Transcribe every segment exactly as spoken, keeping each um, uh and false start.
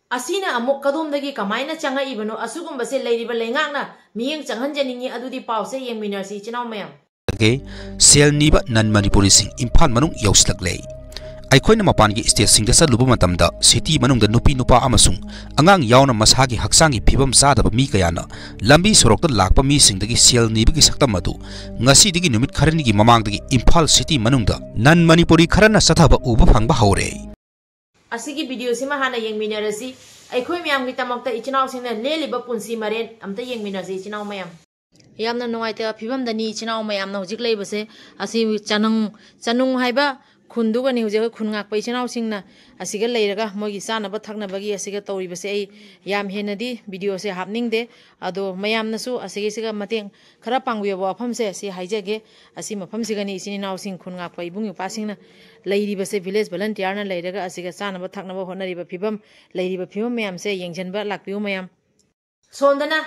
ꯑꯁꯤꯅ ꯑꯃꯨꯛ ꯀꯗꯣꯝꯗꯒꯤ ꯀꯃꯥꯏꯅ ꯆꯪꯉꯛꯏꯕꯅꯣ? ꯑꯁꯤꯒꯨꯝꯕꯁꯦ ꯂꯩꯔꯤꯕ ꯂꯩꯉꯥꯛꯅ ꯃꯤꯠꯌꯦꯡ ꯆꯪꯍꯟꯖꯅꯤꯡꯉꯤ꯫ ꯑꯗꯨꯗꯤ ꯄꯥꯎꯁꯦ ꯌꯦꯡꯃꯤꯟꯅꯔꯁꯤ, ꯏꯆꯤꯟ ꯏꯅꯥꯎ ꯃꯌꯥꯝ꯫ ꯁꯦꯜ ꯅꯤꯕ ꯅꯟ ꯃꯅꯤꯄꯨꯔꯤꯁꯤꯡ ꯏꯝꯐꯥꯜ ꯃꯅꯨꯡ ꯌꯧꯁꯤꯜꯂꯛꯂꯦ꯫ ꯑꯩꯈꯣꯏꯅ ꯃꯄꯥꯟꯒꯤ ꯁ꯭ꯇꯦꯠꯁꯤꯡꯗ ꯆꯠꯂꯨꯕ ꯃꯇꯝꯗ ꯁꯤꯇꯤ ꯃꯅꯨꯡꯗ ꯅꯨꯄꯤ ꯅꯨꯄꯥ ꯑꯃꯁꯨꯡ ꯑꯉꯥꯡ ꯌꯥꯎꯅ ꯃꯁꯥꯒꯤ ꯍꯛꯆꯥꯡꯒꯤ ꯐꯤꯕꯝ ꯆꯥꯗꯕ ꯃꯤ ꯀꯌꯥꯅ ꯂꯝꯕꯤ ꯁꯣꯔꯣꯛꯇ ꯂꯥꯛꯄ ꯃꯤꯁꯤꯡꯗꯒꯤ ꯁꯦꯜ ꯅꯤꯕꯒꯤ ꯁꯛꯇꯝ ꯑꯗꯨ ꯉꯁꯤꯗꯒꯤ ꯅꯨꯃꯤꯠ ꯈꯔꯅꯤꯒꯤ ꯃꯃꯥꯡꯗꯒꯤ ꯏꯝꯐꯥꯜ ꯁꯤꯇꯤ ꯃꯅꯨꯡꯗ ꯅꯟ ꯃꯅꯤꯄꯨꯔꯤ ꯈꯔꯅ ꯆꯠꯊꯕ ꯎꯕ ꯐꯪꯕ ꯍꯧꯔꯦ꯫ ꯑꯁꯤꯒꯤ ꯚꯤꯗꯤꯑꯣꯁꯤꯃ ꯍꯥꯟꯅ ꯌꯦꯡꯃꯤꯟꯅꯔꯁꯤ꯫ ꯑꯩꯈꯣꯏ ꯃꯌꯥꯝꯒꯤꯗꯃꯛꯇ ꯏꯆꯤꯟ ꯏꯅꯥꯎꯁꯤꯡꯅ ꯂꯦꯜꯂꯤꯕ ꯄꯨꯟꯁꯤ ꯃꯔꯦꯟ ꯑꯝꯇ ꯌꯦꯡꯃꯤꯟꯅꯁꯤ, ꯏꯆꯤꯟ ꯏꯅꯥꯎ ꯃꯌꯥꯝ꯫ ꯌꯥꯝꯅ ꯅꯨꯡꯉꯥꯏꯇꯕ ꯐꯤꯕꯝꯗꯅꯤ ꯏꯆꯤꯟ ꯏꯅꯥꯎ ꯃꯌꯥꯝꯅ ꯍꯧꯖꯤꯛ ꯂꯩꯕꯁꯦ꯫ ꯑꯁꯤ ꯆꯅꯨꯡ, ꯆꯅꯨꯡ ꯍꯥꯏꯕ ꯈꯨꯟꯗꯨꯒꯅꯤ ꯍꯧꯖꯤꯛ ꯑꯩꯈꯣꯏ ꯈꯨꯟ ꯉꯥꯛꯄ ꯏꯆꯤꯟ ꯏꯅꯥꯎꯁꯤꯡꯅ ꯑꯁꯤꯒ ꯂꯩꯔꯒ ꯃꯣꯏꯒꯤ ꯆꯥꯅꯕ ꯊꯛꯅꯕꯒꯤ ꯑꯁꯤꯒ ꯇꯧꯔꯤꯕꯁꯦ꯫ ꯑꯩ ꯌꯥꯝ ꯍꯦꯟꯅꯗꯤ ꯚꯤꯗꯤꯑꯣꯁꯦ ꯍꯥꯞꯅꯤꯡꯗꯦ, ꯑꯗꯣ ꯃꯌꯥꯝꯅꯁꯨ ꯑꯁꯤꯒꯤꯁꯤꯒ ꯃꯇꯦꯡ ꯈꯔ ꯄꯥꯡꯕꯤꯌꯣꯕ ꯋꯥꯐꯝꯁꯦ ꯁꯤ ꯍꯥꯏꯖꯒꯦ꯫ ꯑꯁꯤ ꯃꯐꯝꯁꯤꯒꯅꯤ ꯏꯆꯤꯟ ꯏꯅꯥꯎꯁꯤꯡ, ꯈꯨꯟ ꯉꯥꯛꯄ ꯏꯕꯨꯡ ꯏꯄ꯭ꯋꯥꯁꯤꯡꯅ ꯂꯩꯔꯤꯕꯁꯦ꯫ ꯚꯤꯂꯦꯖ ꯚꯣꯂꯟꯇꯤꯌꯥꯔꯅ ꯂꯩꯔꯒ ꯑꯁꯤꯒ ꯆꯥꯅꯕ ꯊꯛꯅꯕ ꯍꯣꯠꯅꯔꯤꯕ ꯐꯤꯕꯝ, ꯂꯩꯔꯤꯕ ꯐꯤꯕꯝ ꯃꯌꯥꯝꯁꯦ ꯌꯦꯡꯁꯤꯟꯕ ꯂꯥꯛꯄꯤꯌꯨ ꯃꯌꯥꯝ꯫ ꯁꯣꯝꯗꯅ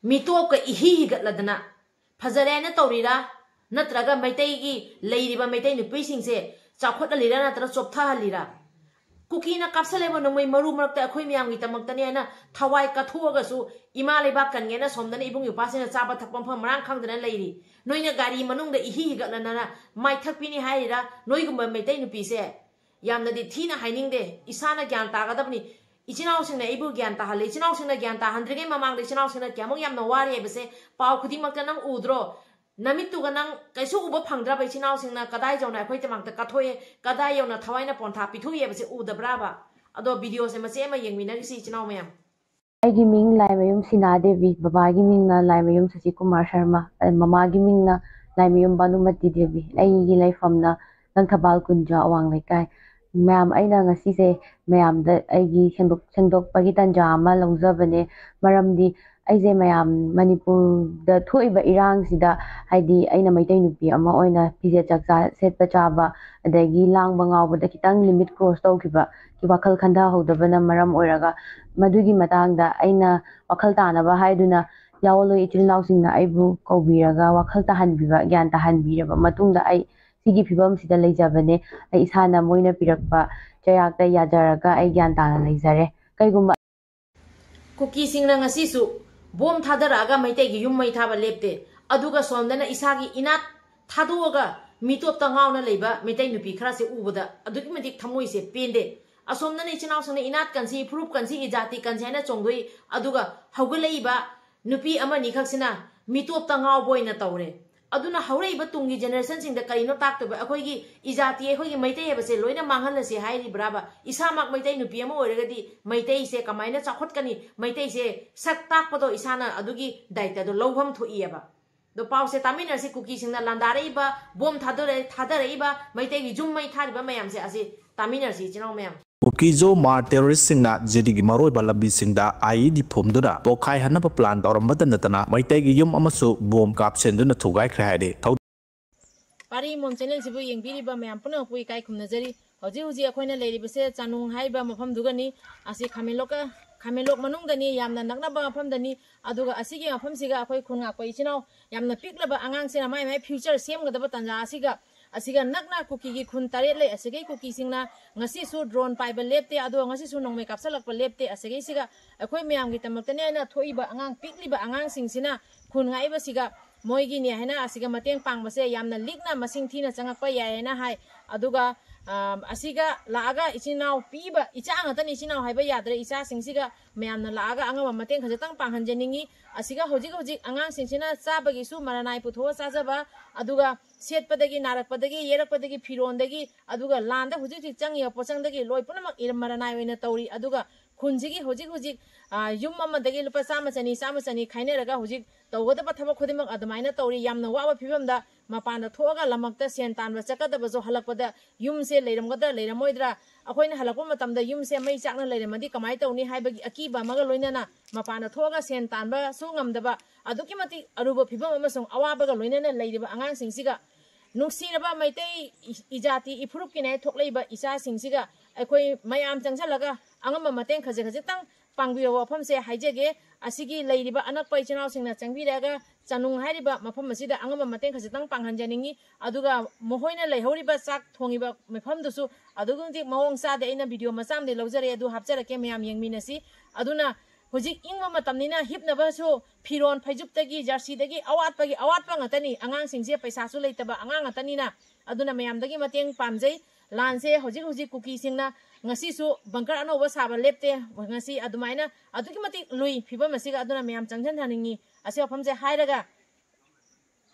ꯃꯤꯇꯣꯞꯀ ꯏꯍꯤ ꯍꯤꯒꯠꯂꯗꯅ ꯐꯖꯔꯦ ꯍꯥꯏꯅ ꯇꯧꯔꯤꯔꯥ? ꯅꯠꯇ꯭ꯔꯒ ꯃꯩꯇꯩꯒꯤ ꯂꯩꯔꯤꯕ ꯃꯩꯇꯩ ꯅꯨꯄꯤꯁꯤꯡꯁꯦ ꯆꯥꯎꯈꯠꯍꯜꯂꯤꯔꯥ ꯅꯠꯇ꯭ꯔꯒ ꯆꯣꯞꯊꯍꯜꯂꯤꯔꯥ? ꯀꯨꯀꯤꯅ ꯀꯥꯞꯁꯜꯂꯦꯕ ꯅꯣꯡꯃꯩ ꯃꯔꯨ ꯃꯔꯛꯇ ꯑꯩꯈꯣꯏ ꯃꯌꯥꯝꯒꯤꯗꯃꯛꯇꯅꯦ ꯍꯥꯏꯅ ꯊꯋꯥꯏ ꯀꯠꯊꯣꯛꯑꯒꯁꯨ ꯏꯃꯥ ꯂꯩꯕꯥꯛ ꯀꯟꯒꯦꯅ ꯁꯣꯝꯗꯅ ꯏꯕꯨꯡ ꯏꯄ꯭ꯋꯥꯁꯤꯡꯅ ꯆꯥꯕ ꯊꯛꯄ ꯃꯐꯝ ꯃꯔꯥꯡ ꯈꯪꯗꯅ ꯂꯩꯔꯤ꯫ ꯅꯣꯏꯅ ꯒꯥꯔꯤ ꯃꯅꯨꯡꯗ ꯏꯍꯤ ꯍꯤꯒꯠꯂꯗꯅ ꯃꯥꯏ ꯊꯛꯄꯤꯅꯤ ꯍꯥꯏꯔꯤꯔꯥ? ꯅꯣꯏꯒꯨꯝꯕ ꯃꯩꯇꯩ ꯅꯨꯄꯤꯁꯦ ꯌꯥꯝꯅꯗꯤ ꯊꯤꯅ ꯍꯥꯏꯅꯤꯡꯗꯦ꯫ ꯏꯁꯥꯅ ꯒ꯭ꯌꯥꯟ ꯇꯥꯒꯗꯕꯅꯤ꯫ ꯏꯆꯤꯟ ꯏꯅꯥꯎꯁꯤꯡꯅ ꯑꯩꯕꯨ ꯒ꯭ꯌꯥꯟ ꯇꯥꯍꯜꯂꯤ꯫ ꯏꯆꯤꯟ ꯏꯅꯥꯎꯁꯤꯡꯅ ꯒ꯭ꯌꯥꯟ ꯇꯥꯍꯟꯗ꯭ꯔꯤꯉꯩ ꯃꯃꯥꯡꯗ ꯏꯆꯤꯟ ꯏꯅꯥꯎꯁꯤꯡꯅ ꯀꯌꯥꯃꯨꯛ ꯌꯥꯝꯅ ꯋꯥꯔꯤ ꯍꯥꯏꯕꯁꯦ ꯄꯥꯎ ꯈꯨꯗꯤꯡꯃꯛꯇ ꯅꯪ ꯎꯗ꯭ꯔꯣ? ꯅꯃꯤꯠꯇꯨꯒ ꯅꯪ ꯀꯩꯁꯨ ꯎꯕ ꯐꯪꯗ꯭ꯔꯕ ꯏꯆꯤꯟ ꯏꯅꯥꯎꯁꯤꯡꯅ ꯀꯗꯥꯏ ꯌꯧꯅ ꯑꯩꯈꯣꯏꯗꯃꯛꯇ ꯀꯠꯊꯣꯛꯑꯦ, ꯀꯗꯥꯏ ꯌꯧꯅ ꯊꯋꯥꯏꯅ ꯄꯣꯟꯊꯥ ꯄꯤꯊꯣꯛꯏ ꯍꯥꯏꯕꯁꯦ ꯎꯗꯕ꯭ꯔꯥꯕ? ꯑꯗꯣ ꯚꯤꯗꯤꯑꯣꯁꯦ ꯃꯆꯦꯠ ꯑꯃ ꯌꯦꯡꯃꯤꯟꯅꯈꯤꯁꯤ ꯏꯆꯤꯟ ꯏꯅꯥꯎ ꯃꯌꯥꯝ꯫ ꯑꯩꯒꯤ ꯃꯤꯡ ꯂꯥꯏꯃꯌꯨꯝ ꯁꯤꯅꯥ ꯗꯦꯕꯤ, ꯕꯕꯥꯒꯤ ꯃꯤꯡꯅ ꯂꯥꯏꯃꯌꯨꯝ ꯁꯁꯤꯀꯨꯃꯥꯔ ꯁꯔꯃ, ꯑ, ꯃꯃꯥꯒꯤ ꯃꯤꯡꯅ ꯂꯥꯏꯃꯌꯨꯝ ꯚꯥꯅꯨꯃꯇꯤ ꯗꯦꯕꯤ꯫ ꯑꯩꯒꯤ ꯂꯩꯐꯝꯅ ꯂꯪꯊꯕꯥꯜ ꯀꯨꯟꯖꯥ ꯑꯋꯥꯡ ꯂꯩꯀꯥꯏ꯫ ꯃꯌꯥꯝ, ꯑꯩꯅ ꯉꯁꯤꯁꯦ ꯃꯌꯥꯝꯗ ꯑꯩꯒꯤ ꯁꯦꯡꯗꯣꯛ-, ꯁꯦꯡꯗꯣꯛꯄꯒꯤ ꯇꯥꯟꯖꯥ ꯑꯃ ꯂꯧꯖꯕꯅꯦ꯫ ꯃꯔꯝꯗꯤ ꯑꯩꯁꯦ ꯃꯌꯥꯝ ꯃꯅꯤꯄꯨꯔꯗ ꯊꯣꯛꯏꯕ ꯏꯔꯥꯡꯁꯤꯗ, ꯍꯥꯏꯗꯤ ꯑꯩꯅ ꯃꯩꯇꯩ ꯅꯨꯄꯤ ꯑꯃ ꯑꯣꯏꯅ ꯐꯤꯖꯦꯠ ꯆꯥꯛꯆꯥ ꯁꯦꯠꯄ ꯆꯥꯕ, ꯑꯗꯒꯤ ꯂꯥꯡꯕ ꯉꯥꯎꯕꯗ ꯈꯤꯇꯪ ꯂꯤꯃꯤꯠ ꯀ꯭ꯔꯣꯁ ꯇꯧꯈꯤꯕ, ꯋꯥꯈꯜ ꯈꯟꯊꯍꯧꯗꯕꯅ ꯃꯔꯝ ꯑꯣꯏꯔꯒ, ꯃꯗꯨꯒꯤ ꯃꯇꯥꯡꯗ ꯑꯩꯅ ꯋꯥꯈꯜ ꯇꯥꯅꯕ ꯍꯥꯏꯗꯨꯅ ꯌꯥꯑꯣꯟꯂꯣꯏ ꯏꯆꯤꯜ ꯏꯅꯥꯎꯁꯤꯡꯅ ꯑꯩꯕꯨ ꯀꯧꯕꯤꯔꯒ ꯋꯥꯈꯜ ꯇꯥꯍꯟꯕꯤꯕ, ꯒ꯭ꯌꯥꯟ ꯇꯥꯍꯟꯕꯤꯔꯕ ꯃꯇꯨꯡꯗ ꯑꯩ ꯁꯤꯒꯤ ꯐꯤꯕꯝꯁꯤꯗ ꯂꯩꯖꯕꯅꯦ꯫ ꯑꯩ ꯏꯁꯥꯅ ꯃꯣꯏꯅ ꯄꯤꯔꯛꯄ ꯆꯩꯔꯥꯛꯇ ꯌꯥꯖꯔꯒ ꯑꯩ ꯒ꯭ꯌꯥꯟ ꯇꯥꯅ ꯂꯩꯖꯔꯦ꯫ ꯀꯩꯒꯨꯝꯕ ꯀꯨꯀꯤꯁꯤꯡꯅ ꯉꯁꯤꯁꯨ ꯕꯣꯝ ꯊꯥꯗꯔꯛꯑꯒ ꯃꯩꯇꯩꯒꯤ ꯌꯨꯝ ꯃꯩ ꯊꯥꯕ ꯂꯦꯞꯇꯦ꯫ ꯑꯗꯨꯒ ꯁꯣꯝꯗꯅ ꯏꯁꯥꯒꯤ ꯏꯅꯥꯠ ꯊꯥꯗꯣꯛꯑꯒ ꯃꯤꯇꯣꯞꯇ ꯉꯥꯎꯅ ꯂꯩꯕ ꯃꯩꯇꯩ ꯅꯨꯄꯤ ꯈꯔꯁꯦ ꯎꯕꯗ ꯑꯗꯨꯛꯀꯤ ꯃꯇꯤꯛ ꯊꯃꯣꯏꯁꯦ ꯄꯦꯟꯗꯦ꯫ ꯑꯁꯣꯝꯗꯅ ꯏꯆꯤꯟ ꯏꯅꯥꯎꯁꯤꯡꯅ ꯏꯅꯥꯠ ꯀꯟꯁꯤ, ꯐꯨꯔꯨꯞ ꯀꯟꯁꯤ, ꯏꯖꯥꯇꯤ ꯀꯟꯁꯤ ꯍꯥꯏꯅ ꯆꯣꯡꯗꯣꯛꯏ꯫ ꯑꯗꯨꯒ ꯍꯧꯒꯠꯂꯛꯏꯕ ꯅꯨꯄꯤ ꯑꯃꯅꯤ ꯈꯛꯁꯤꯅ ꯃꯤꯇꯣꯞꯇ ꯉꯥꯎꯕ ꯑꯣꯏꯅ ꯇꯧꯔꯦ꯫ ꯑꯗꯨꯅ ꯍꯧꯔꯛꯏꯕ ꯇꯨꯡꯒꯤ ꯖꯦꯅꯦꯔꯦꯁꯟꯁꯤꯡꯗ ꯀꯔꯤꯅꯣ ꯇꯥꯛꯇꯣꯏꯕ? ꯑꯩꯈꯣꯏꯒꯤ ꯏꯖꯥꯇꯤ, ꯑꯩꯈꯣꯏꯒꯤ ꯃꯩꯇꯩ ꯍꯥꯏꯕꯁꯦ ꯂꯣꯏꯅ ꯃꯥꯡꯍꯜꯂꯁꯤ ꯍꯥꯏꯔꯤꯕ꯭ꯔꯥꯕ? ꯏꯁꯥꯃꯛ ꯃꯩꯇꯩ ꯅꯨꯄꯤ ꯑꯃ ꯑꯣꯏꯔꯒꯗꯤ ꯃꯩꯇꯩꯁꯦ ꯀꯃꯥꯏꯅ ꯆꯥꯎꯈꯠꯀꯅꯤ? ꯃꯩꯇꯩꯁꯦ ꯁꯛ ꯇꯥꯛꯄꯗꯣ ꯏꯁꯥꯅ ꯑꯗꯨꯒꯤ ꯗꯥꯏꯇꯗꯣ ꯂꯧꯐꯝ ꯊꯣꯛꯏꯑꯕ꯫ ꯑꯗꯣ ꯄꯥꯎꯁꯦ ꯇꯥꯃꯤꯟꯅꯔꯁꯤ, ꯀꯨꯀꯤꯁꯤꯡꯅ ꯂꯥꯟꯗꯥꯔꯛꯏꯕ, ꯕꯣꯝ ꯊꯥꯗꯣꯔꯛ-, ꯊꯥꯗꯔꯛꯏꯕ ꯃꯩꯇꯩꯒꯤ ꯌꯨꯝ ꯃꯩ ꯊꯥꯔꯤꯕ ꯃꯌꯥꯝꯁꯦ ꯑꯁꯤ ꯇꯥꯃꯤꯟꯅꯔꯁꯤ, ꯏꯆꯤꯟ ꯏꯅꯥꯎ ꯃꯌꯥꯝ꯫ ꯀꯨꯀꯤꯖꯣ ꯃꯥꯔ ꯇꯦꯔꯣꯔꯤꯁꯁꯤꯡꯅ ꯖꯤꯔꯤꯒꯤ ꯃꯔꯨꯑꯣꯏꯕ ꯂꯝꯕꯤꯁꯤꯡꯗ ꯑꯥꯏꯏꯗꯤ ꯐꯨꯝꯗꯨꯅ ꯄꯣꯈꯥꯏꯍꯟꯅꯕ ꯄ꯭ꯂꯥꯟ ꯇꯧꯔꯝꯕꯇ ꯅꯠꯇꯅ ꯃꯩꯇꯩꯒꯤ ꯌꯨꯝ ꯑꯃꯁꯨ ꯕꯣꯝ ꯀꯥꯞꯁꯤꯟꯗꯨꯅ ꯊꯨꯒꯥꯏꯈ꯭ꯔꯦ ꯍꯥꯏꯔꯤ꯫ ꯊꯧ- ꯄꯥꯔꯤ ꯃꯣꯝ ꯆꯦꯅꯦꯜꯁꯤꯕꯨ ꯌꯦꯡꯕꯤꯔꯤꯕ ꯃꯌꯥꯝ ꯄꯨꯝꯅꯃꯛꯄꯨ ꯏꯀꯥꯏ ꯈꯨꯝꯅꯖꯔꯤ꯫ ꯍꯧꯖꯤꯛ ꯍꯧꯖꯤꯛ ꯑꯩꯈꯣꯏꯅ ꯂꯩꯔꯤꯕꯁꯦ ꯆꯥꯅꯨꯡ ꯍꯥꯏꯔꯤꯕ ꯃꯐꯝꯗꯨꯒꯅꯤ꯫ ꯑꯁꯤ ꯈꯥꯃꯦꯟꯂꯣꯛꯀ, ꯈꯥꯃꯦꯟꯂꯣꯛ ꯃꯅꯨꯡꯗꯅꯤ, ꯌꯥꯝꯅ ꯅꯛꯅꯕ ꯃꯐꯝꯗꯅꯤ꯫ ꯑꯗꯨꯒ ꯑꯁꯤꯒꯤ ꯃꯐꯝꯁꯤꯒ ꯑꯩꯈꯣꯏ ꯈꯨꯟ ꯉꯥꯛꯄ ꯏꯆꯤꯟ ꯏꯅꯥꯎ ꯌꯥꯝꯅ ꯄꯤꯛꯂꯕ ꯑꯉꯥꯡꯁꯤꯅ ꯃꯥꯏ ꯃꯥꯏ ꯐ꯭ꯌꯨꯆꯔ ꯁꯦꯝꯒꯗꯕ ꯇꯥꯟꯖꯥ ꯑꯁꯤꯒ, ꯑꯁꯤꯒ ꯅꯛꯅ ꯀꯨꯀꯤꯒꯤ ꯈꯨꯟ ꯇꯔꯦꯠ ꯂꯩ꯫ ꯑꯁꯤꯒꯤ ꯀꯨꯀꯤꯁꯤꯡꯅ ꯉꯁꯤꯁꯨ ꯗ꯭ꯔꯣꯟ ꯄꯥꯏꯕ ꯂꯦꯞꯇꯦ, ꯑꯗꯨꯒ ꯉꯁꯤꯁꯨ ꯅꯣꯡꯃꯩ ꯀꯥꯞꯁꯤꯜꯂꯛꯄ ꯂꯦꯞꯇꯦ꯫ ꯑꯁꯤꯒꯤꯁꯤꯒ ꯑꯩꯈꯣꯏ ꯃꯌꯥꯝꯒꯤ ꯗꯃꯛꯇꯅꯦ ꯍꯥꯏꯅ ꯊꯣꯛꯏꯕ ꯑꯉꯥꯡ, ꯄꯤꯛꯂꯤꯕ ꯑꯉꯥꯡꯁꯤꯡꯁꯤꯅ ꯈꯨꯟ ꯉꯥꯛꯏꯕꯁꯤꯒ ꯃꯣꯏꯒꯤꯅꯦ ꯍꯥꯏꯅ ꯑꯁꯤꯒ ꯃꯇꯦꯡ ꯄꯥꯡꯕꯁꯦ ꯌꯥꯝꯅ ꯂꯤꯛꯅ ꯃꯁꯤꯡ ꯊꯤꯅ ꯆꯪꯉꯛꯄ ꯌꯥꯏ ꯍꯥꯏꯅ ꯍꯥꯏ꯫ ꯑꯗꯨꯒ, ꯑ, ꯑꯁꯤꯒ ꯂꯥꯛꯑꯒ ꯏꯆꯤꯟ ꯏꯅꯥꯎ ꯄꯤꯕ, ꯏꯆꯥ ꯉꯥꯛꯇꯅꯤ, ꯏꯆꯤꯟ ꯏꯅꯥꯎ ꯍꯥꯏꯕ ꯌꯥꯗ꯭ꯔꯦ, ꯏꯆꯥꯁꯤꯡꯁꯤꯒ ꯃꯌꯥꯝꯅ ꯂꯥꯛꯑꯒ ꯑꯉꯝꯕ ꯃꯇꯦꯡ ꯈꯖꯤꯛꯇꯪ ꯄꯥꯡꯍꯟꯖꯅꯤꯡꯉꯤ꯫ ꯑꯁꯤꯒ ꯍꯧꯖꯤꯛ ꯍꯧꯖꯤꯛ ꯑꯉꯥꯡꯁꯤꯡꯁꯤꯅ ꯆꯥꯕꯒꯤꯁꯨ ꯃꯔꯥꯅꯥꯏ ꯄꯨꯊꯣꯛꯑ ꯆꯥꯖꯕ, ꯑꯗꯨꯒ ꯁꯦꯠꯄꯗꯒꯤ, ꯅꯥꯔꯛꯄꯗꯒꯤ, ꯌꯦꯔꯛꯄꯗꯒꯤ, ꯐꯤꯔꯣꯟꯗꯒꯤ, ꯑꯗꯨꯒ ꯂꯥꯟꯗ ꯍꯧꯖꯤꯛ ꯍꯧꯖꯤꯛ ꯆꯪꯉꯤꯕ ꯄꯣꯠꯆꯪꯗꯒꯤ ꯂꯣꯏ ꯄꯨꯝꯅꯃꯛ ꯏꯔ-, ꯃꯔꯥꯅꯥꯏ ꯑꯣꯏꯅ ꯇꯧꯔꯤ꯫ ꯑꯗꯨꯒ ꯈꯨꯟꯁꯤꯒꯤ ꯍꯧꯖꯤꯛ ꯍꯧꯖꯤꯛ, ꯑ, ꯌꯨꯝ ꯑꯃꯗꯒꯤ ꯂꯨꯄꯥ ꯆꯥꯝꯃ ꯆꯅꯤ, ꯆꯥꯝꯃ ꯆꯅꯤ ꯈꯥꯏꯅꯔꯒ ꯍꯧꯖꯤꯛ ꯇꯧꯒꯗꯕ ꯊꯕꯛ ꯈꯨꯗꯤꯡꯃꯛ ꯑꯗꯨꯃꯥꯏꯅ ꯇꯧꯔꯤ꯫ ꯌꯥꯝꯅ ꯋꯥꯕ ꯐꯤꯕꯝꯗ ꯃꯄꯥꯟꯗ ꯊꯣꯛꯑꯒ ꯂꯝꯃꯛꯇ ꯁꯦꯟ ꯇꯥꯟꯕ ꯆꯠꯀꯗꯕꯁꯨ ꯍꯜꯂꯛꯄꯗ ꯌꯨꯝꯁꯦ ꯂꯩꯔꯝꯒꯗ꯭ꯔꯥ ꯂꯩꯔꯝꯃꯣꯏꯗ꯭ꯔꯥ? ꯑꯩꯈꯣꯏꯅ ꯍꯜꯂꯛꯄ ꯃꯇꯝꯗ ꯌꯨꯝꯁꯦ ꯃꯩ ꯆꯥꯛꯅ ꯂꯩꯔꯝꯃꯗꯤ ꯀꯃꯥꯏꯅ ꯇꯧꯅꯤ ꯍꯥꯏꯕꯒꯤ ꯑꯀꯤꯕ ꯑꯃꯒ ꯂꯣꯏꯅꯅ ꯃꯄꯥꯟꯗ ꯊꯣꯛꯑꯒ ꯁꯦꯟ ꯇꯥꯟꯕꯁꯨ ꯉꯝꯗꯕ ꯑꯗꯨꯛꯀꯤ ꯃꯇꯤꯛ ꯑꯔꯨꯕ ꯐꯤꯕꯝ ꯑꯃꯁꯨꯡ ꯑꯋꯥꯕꯒ ꯂꯣꯏꯅꯅ ꯂꯩꯔꯤꯕ ꯑꯉꯥꯡꯁꯤꯡꯁꯤꯒ ꯅꯨꯡꯁꯤꯔꯕ ꯃꯩꯇꯩ ꯏ-, ꯏꯖꯥꯇꯤ ꯏꯐꯨꯔꯨꯞꯀꯤꯅꯦ ꯊꯣꯛꯂꯛꯏꯕ ꯏꯆꯥꯁꯤꯡꯁꯤꯒ ꯑꯩꯈꯣꯏ ꯃꯌꯥꯝ ꯆꯪꯁꯤꯜꯂꯒ ꯑꯉꯝꯕ ꯃꯇꯦꯡ ꯈꯖꯤꯛ ꯈꯖꯤꯛꯇꯪ ꯄꯥꯡꯕꯤꯔꯕ ꯋꯥꯐꯝꯁꯦ ꯍꯥꯏꯖꯒꯦ꯫ ꯑꯁꯤꯒꯤ ꯂꯩꯔꯤꯕ ꯑꯅꯛꯄ ꯏꯆꯤꯟ ꯏꯅꯥꯎꯁꯤꯡꯅ ꯆꯪꯕꯤꯔꯛꯑꯒ ꯆꯥꯅꯨꯡ ꯍꯥꯏꯔꯤꯕ ꯃꯐꯝ ꯑꯁꯤꯗ ꯑꯉꯝꯕ ꯃꯇꯦꯡ ꯈꯖꯤꯛꯇꯪ ꯄꯥꯡꯍꯟꯖꯅꯤꯡꯉꯤ꯫ ꯑꯗꯨꯒ ꯃꯈꯣꯏꯅ ꯂꯩꯍꯧꯔꯤꯕ ꯆꯥꯛ ꯊꯣꯡꯉꯤꯕ ꯃꯐꯝꯗꯨꯁꯨ ꯑꯗꯨꯛꯀꯤ ꯃꯇꯤꯛ ꯃꯑꯣꯡ ꯆꯥꯗꯦ꯫ ꯑꯩꯅ ꯚꯤꯗꯤꯑꯣ ꯃꯆꯥ ꯑꯃꯗꯤ ꯂꯧꯖꯔꯦ, ꯑꯗꯨ ꯍꯥꯞꯆꯔꯛꯀꯦ, ꯃꯌꯥꯝ ꯌꯦꯡꯃꯤꯟꯅꯁꯤ꯫ ꯑꯗꯨꯅ ꯍꯧꯖꯤꯛ ꯏꯪꯕ ꯃꯇꯝꯅꯤꯅ ꯍꯤꯞꯅꯕꯁꯨ ꯐꯤꯔꯣꯟ ꯐꯩꯖꯨꯞꯇꯒꯤ, ꯖꯔꯁꯤꯗꯒꯤ, ꯑꯋꯥꯠꯄꯒꯤ ꯑꯋꯥꯠꯄ ꯉꯥꯛꯇꯅꯤ꯫ ꯑꯉꯥꯡꯁꯤꯡꯁꯦ ꯄꯩꯁꯥꯁꯨ ꯂꯩꯇꯕ ꯑꯉꯥꯡ ꯉꯥꯛꯇꯅꯤꯅ, ꯑꯗꯨꯅ ꯃꯌꯥꯝꯗꯒꯤ ꯃꯇꯦꯡ ꯄꯥꯝꯖꯩ꯫ ꯂꯥꯟꯁꯦ ꯍꯧꯖꯤꯛ ꯍꯧꯖꯤꯛ ꯀꯨꯀꯤꯁꯤꯡꯅ ꯉꯁꯤꯁꯨ ꯕꯪꯀꯔ ꯑꯅꯧꯕ ꯁꯥꯕ ꯂꯦꯞꯇꯦ꯫ ꯉꯁꯤ ꯑꯗꯨꯃꯥꯏꯅ ꯑꯗꯨꯛꯀꯤ ꯃꯇꯤꯛ ꯂꯨꯏ ꯐꯤꯕꯝ ꯑꯁꯤꯒ, ꯑꯗꯨꯅ ꯃꯌꯥꯝ ꯆꯪꯁꯤꯟꯍꯟꯅꯤꯡꯉꯤ꯫ ꯑꯁꯤ ꯋꯥꯐꯝꯁꯦ ꯍꯥꯏꯔꯒ